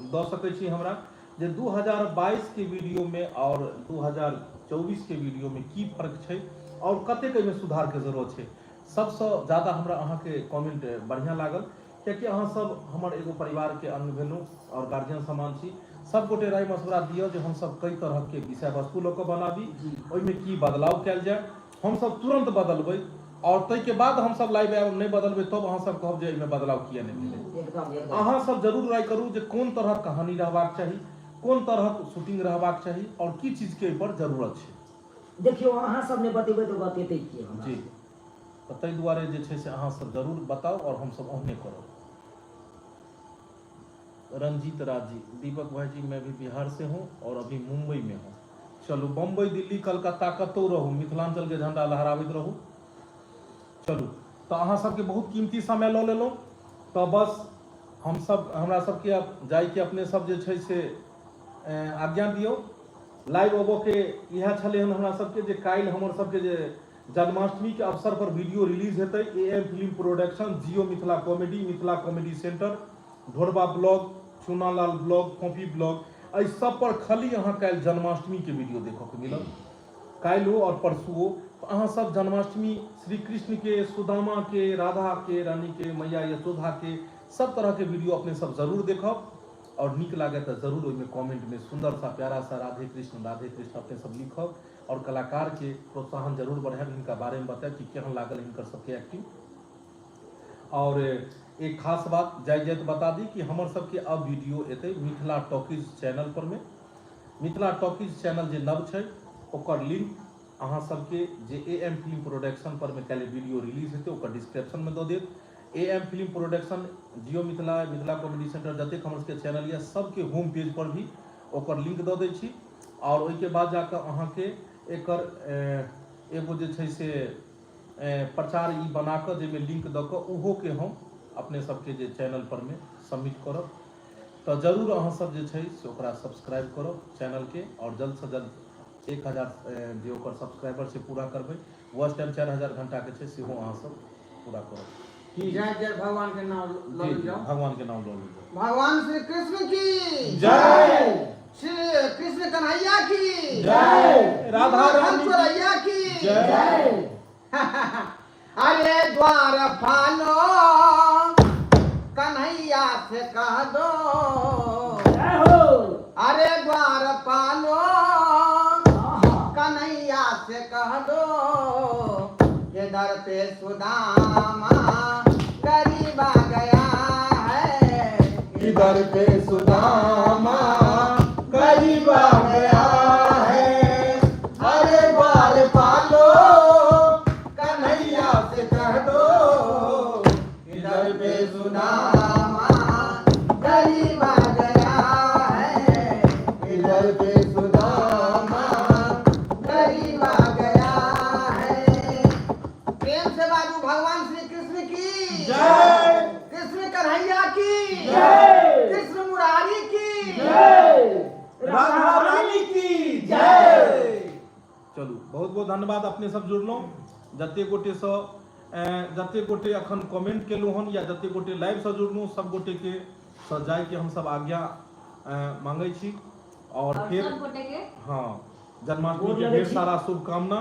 Speaker 1: दऽ सकै छी हमरा जे 2022 के वीडियो में और 2024 के वीडियो में की फर्क छै और कतेक एहिमे सुधार के जरूरत छै। सबसँ ज्यादा हमरा अहाँके कमेंट बढ़िआँ लागल, कियाकि अहाँ सब हमर एगो परिवार के अंग भेलहुँ और गार्जियन समान छी। सब गोटे राय मशवरा दिअ जे हमसब कई तरह के विषय वस्तु लऽ कऽ बनाबी, ओहिमे की बदलाव कयल जाय, हमसब तुरन्त बदलबै और ताहिके बाद हमसब लाइव आयब, नहि बदलबै तब अहाँ सब कहब जे एहिमे बदलाव किया नहि भेलै।
Speaker 4: एकदम एकदम।
Speaker 1: अहाँ सब जरूर राय करू जे कोन तरहक कहानी रहबाक चाही, कोन तरहक शूटिंग रहबाक चाही और की चीज के एहि पर जरूरत छै।
Speaker 4: देखियौ अहाँ सब नहि बतेबै तऽ बतेतै के हमरा
Speaker 1: जी तऽ ताहि दुआरे जे छै से अहाँ सब जरूर बताउ आओर हमसब ओहने करब। रंजीत राज जी, दीपक भाई जी मैं भी बिहार से हूँ और अभी मुंबई में हूँ। चलू बम्बई दिल्ली कलकत्ता कतौ रहू मिथिलांचल के झंडा लहराबैत रहू। चलू तऽ अहाँ सबके बहुत कीमती समय लऽ लेलहुँ तऽ बस हमसब हमरा सबके आब जाइके अपने सब जे छै से आज्ञा दियौ। लाइव अबऽके इएह छलै हन हमरा सबके जे काल्हि हमर सबके जे जन्माष्टमीके अवसर पर वीडियो रिलीज हेतै A M film production, Jio Mithila comedy, Mithila comedy centre, Dhorba blog, Chunalal blog, Copy blog, एहि सब पर खाली अहाँ काल्हि जन्माष्टमीके वीडियो देखऽके मिलत। काल्हिओ आओर परसुओ तऽ अहाँ सब जन्माष्टमी श्री कृष्णके, सुदामाके, राधाके, रानीके, मैया यशोधाके सब तरहके वीडियो अपने सब जरूर देखब आओर नीक लागै तऽ जरूर ओहिमे कमेंटमे सुन्दर सा प्यारा सा राधे कृष्ण राधे कृष्ण अपने सब लिखब आओर कलाकारके प्रोत्साहन जरूर बढ़ायब, हिनका बारेमे बतायब कि केहन लागल हिनकर सबके एक्टिंग। आओर एक खास बात जाइत जाइत बता दी कि हमर सबके अब वीडियो एतै मिथिला टॉकीज चैनल पर मे। मिथिला टॉकीज चैनल जे नव छै ओकर लिंक अहाँ सबके जे ए एम फिल्म प्रोडक्शन पर मे काल्हि वीडियो रिलीज हेतै ओकर डिस्क्रिप्शन मे दऽ देब। A M film production, Jio Mithila, Mithila comedy centre जतेक हमर सबके चैनल यऽ सबके होम पेज पर भी ओकर लिंक दऽ दै छी। आओर ओहिके बाद जाकऽ अहाँके एकर एगो जे छै से प्रचार ई बना कऽ जाहिमे लिंक दऽ कऽ ओहोके हम अपने सबके जे चैनल पर मे सबमिट करब। तऽ जरूर अहाँ सब जे छै से ओकरा सब्सक्राइब करब चैनलके आओर जल्दसँ जल्द 1000 जे ओकर सब्सक्राइबर छै पूरा करबै। वॉच टाइम 4000 घंटाके छै सेहो अहाँ सब पूरा करब। की
Speaker 2: जय जय भगवान के नाम लऽ
Speaker 1: जी
Speaker 2: लेल
Speaker 1: जी
Speaker 2: जाओ।
Speaker 1: भगवान के नाम लऽ लेल जाओ।
Speaker 2: भगवान श्री कृष्ण की
Speaker 1: जय।
Speaker 2: श्री कृष्ण कन्हैया की
Speaker 1: जय। राधा
Speaker 2: माखन
Speaker 1: रानी की
Speaker 2: चोरैया की
Speaker 1: जय।
Speaker 2: अरे द्वार फालो कन्हैया से कह दो,
Speaker 6: जय हो।
Speaker 2: अरे द्वार पालो कन्हैया से कह दो, के दर पे सुदामा गरीब आ गया है,
Speaker 3: इधर पे सुदामा गरीब आ गया है, अरे द्वार पालो कन्हैया से कह दो, इधर पे
Speaker 2: सुदामा गरीब आ गया है,
Speaker 3: इधर पे सुदामा
Speaker 2: गरीब आ गया है। प्रेम से बाजू भगवान श्री कृष्ण की
Speaker 1: जय।
Speaker 2: कृष्ण कन्हैया की
Speaker 6: जय।
Speaker 2: कृष्ण मुरारी की
Speaker 6: जय।
Speaker 1: राधा रानी की जय। चलू बहुत बहुत धन्यवाद अपने सब जुड़लहुँ। जते गोटे सँ जते गोटे अखन कमेंट केलहुँ हन या जते गोटे लाइव सँ जुड़लहुँ सब गोटे के सँ जाइके हम सब आज्ञा मांगै छी। और
Speaker 5: और
Speaker 1: फिर
Speaker 5: सब गोटे के
Speaker 1: हाँ जन्माष्टमी
Speaker 6: गोर
Speaker 1: के
Speaker 6: लगै
Speaker 1: ढेर
Speaker 6: छी।
Speaker 1: सारा शुभकामना।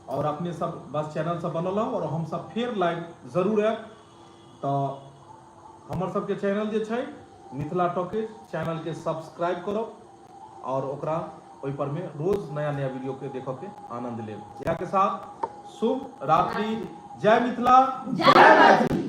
Speaker 1: और अपने सब बस चैनल से बनल रहू और हम सब फिर लाइव जरूर आयब। तो हमर सबके चैनल जे छै मिथिला टॉकीज चैनल के सब्सक्राइब करब और ओकरा ओहि पर में रोज नया नया वीडियो के देखऽ के आनंद लेब। इएह के साथ शुभ रात्रि। जय मिथिला,
Speaker 5: जय मैथिली।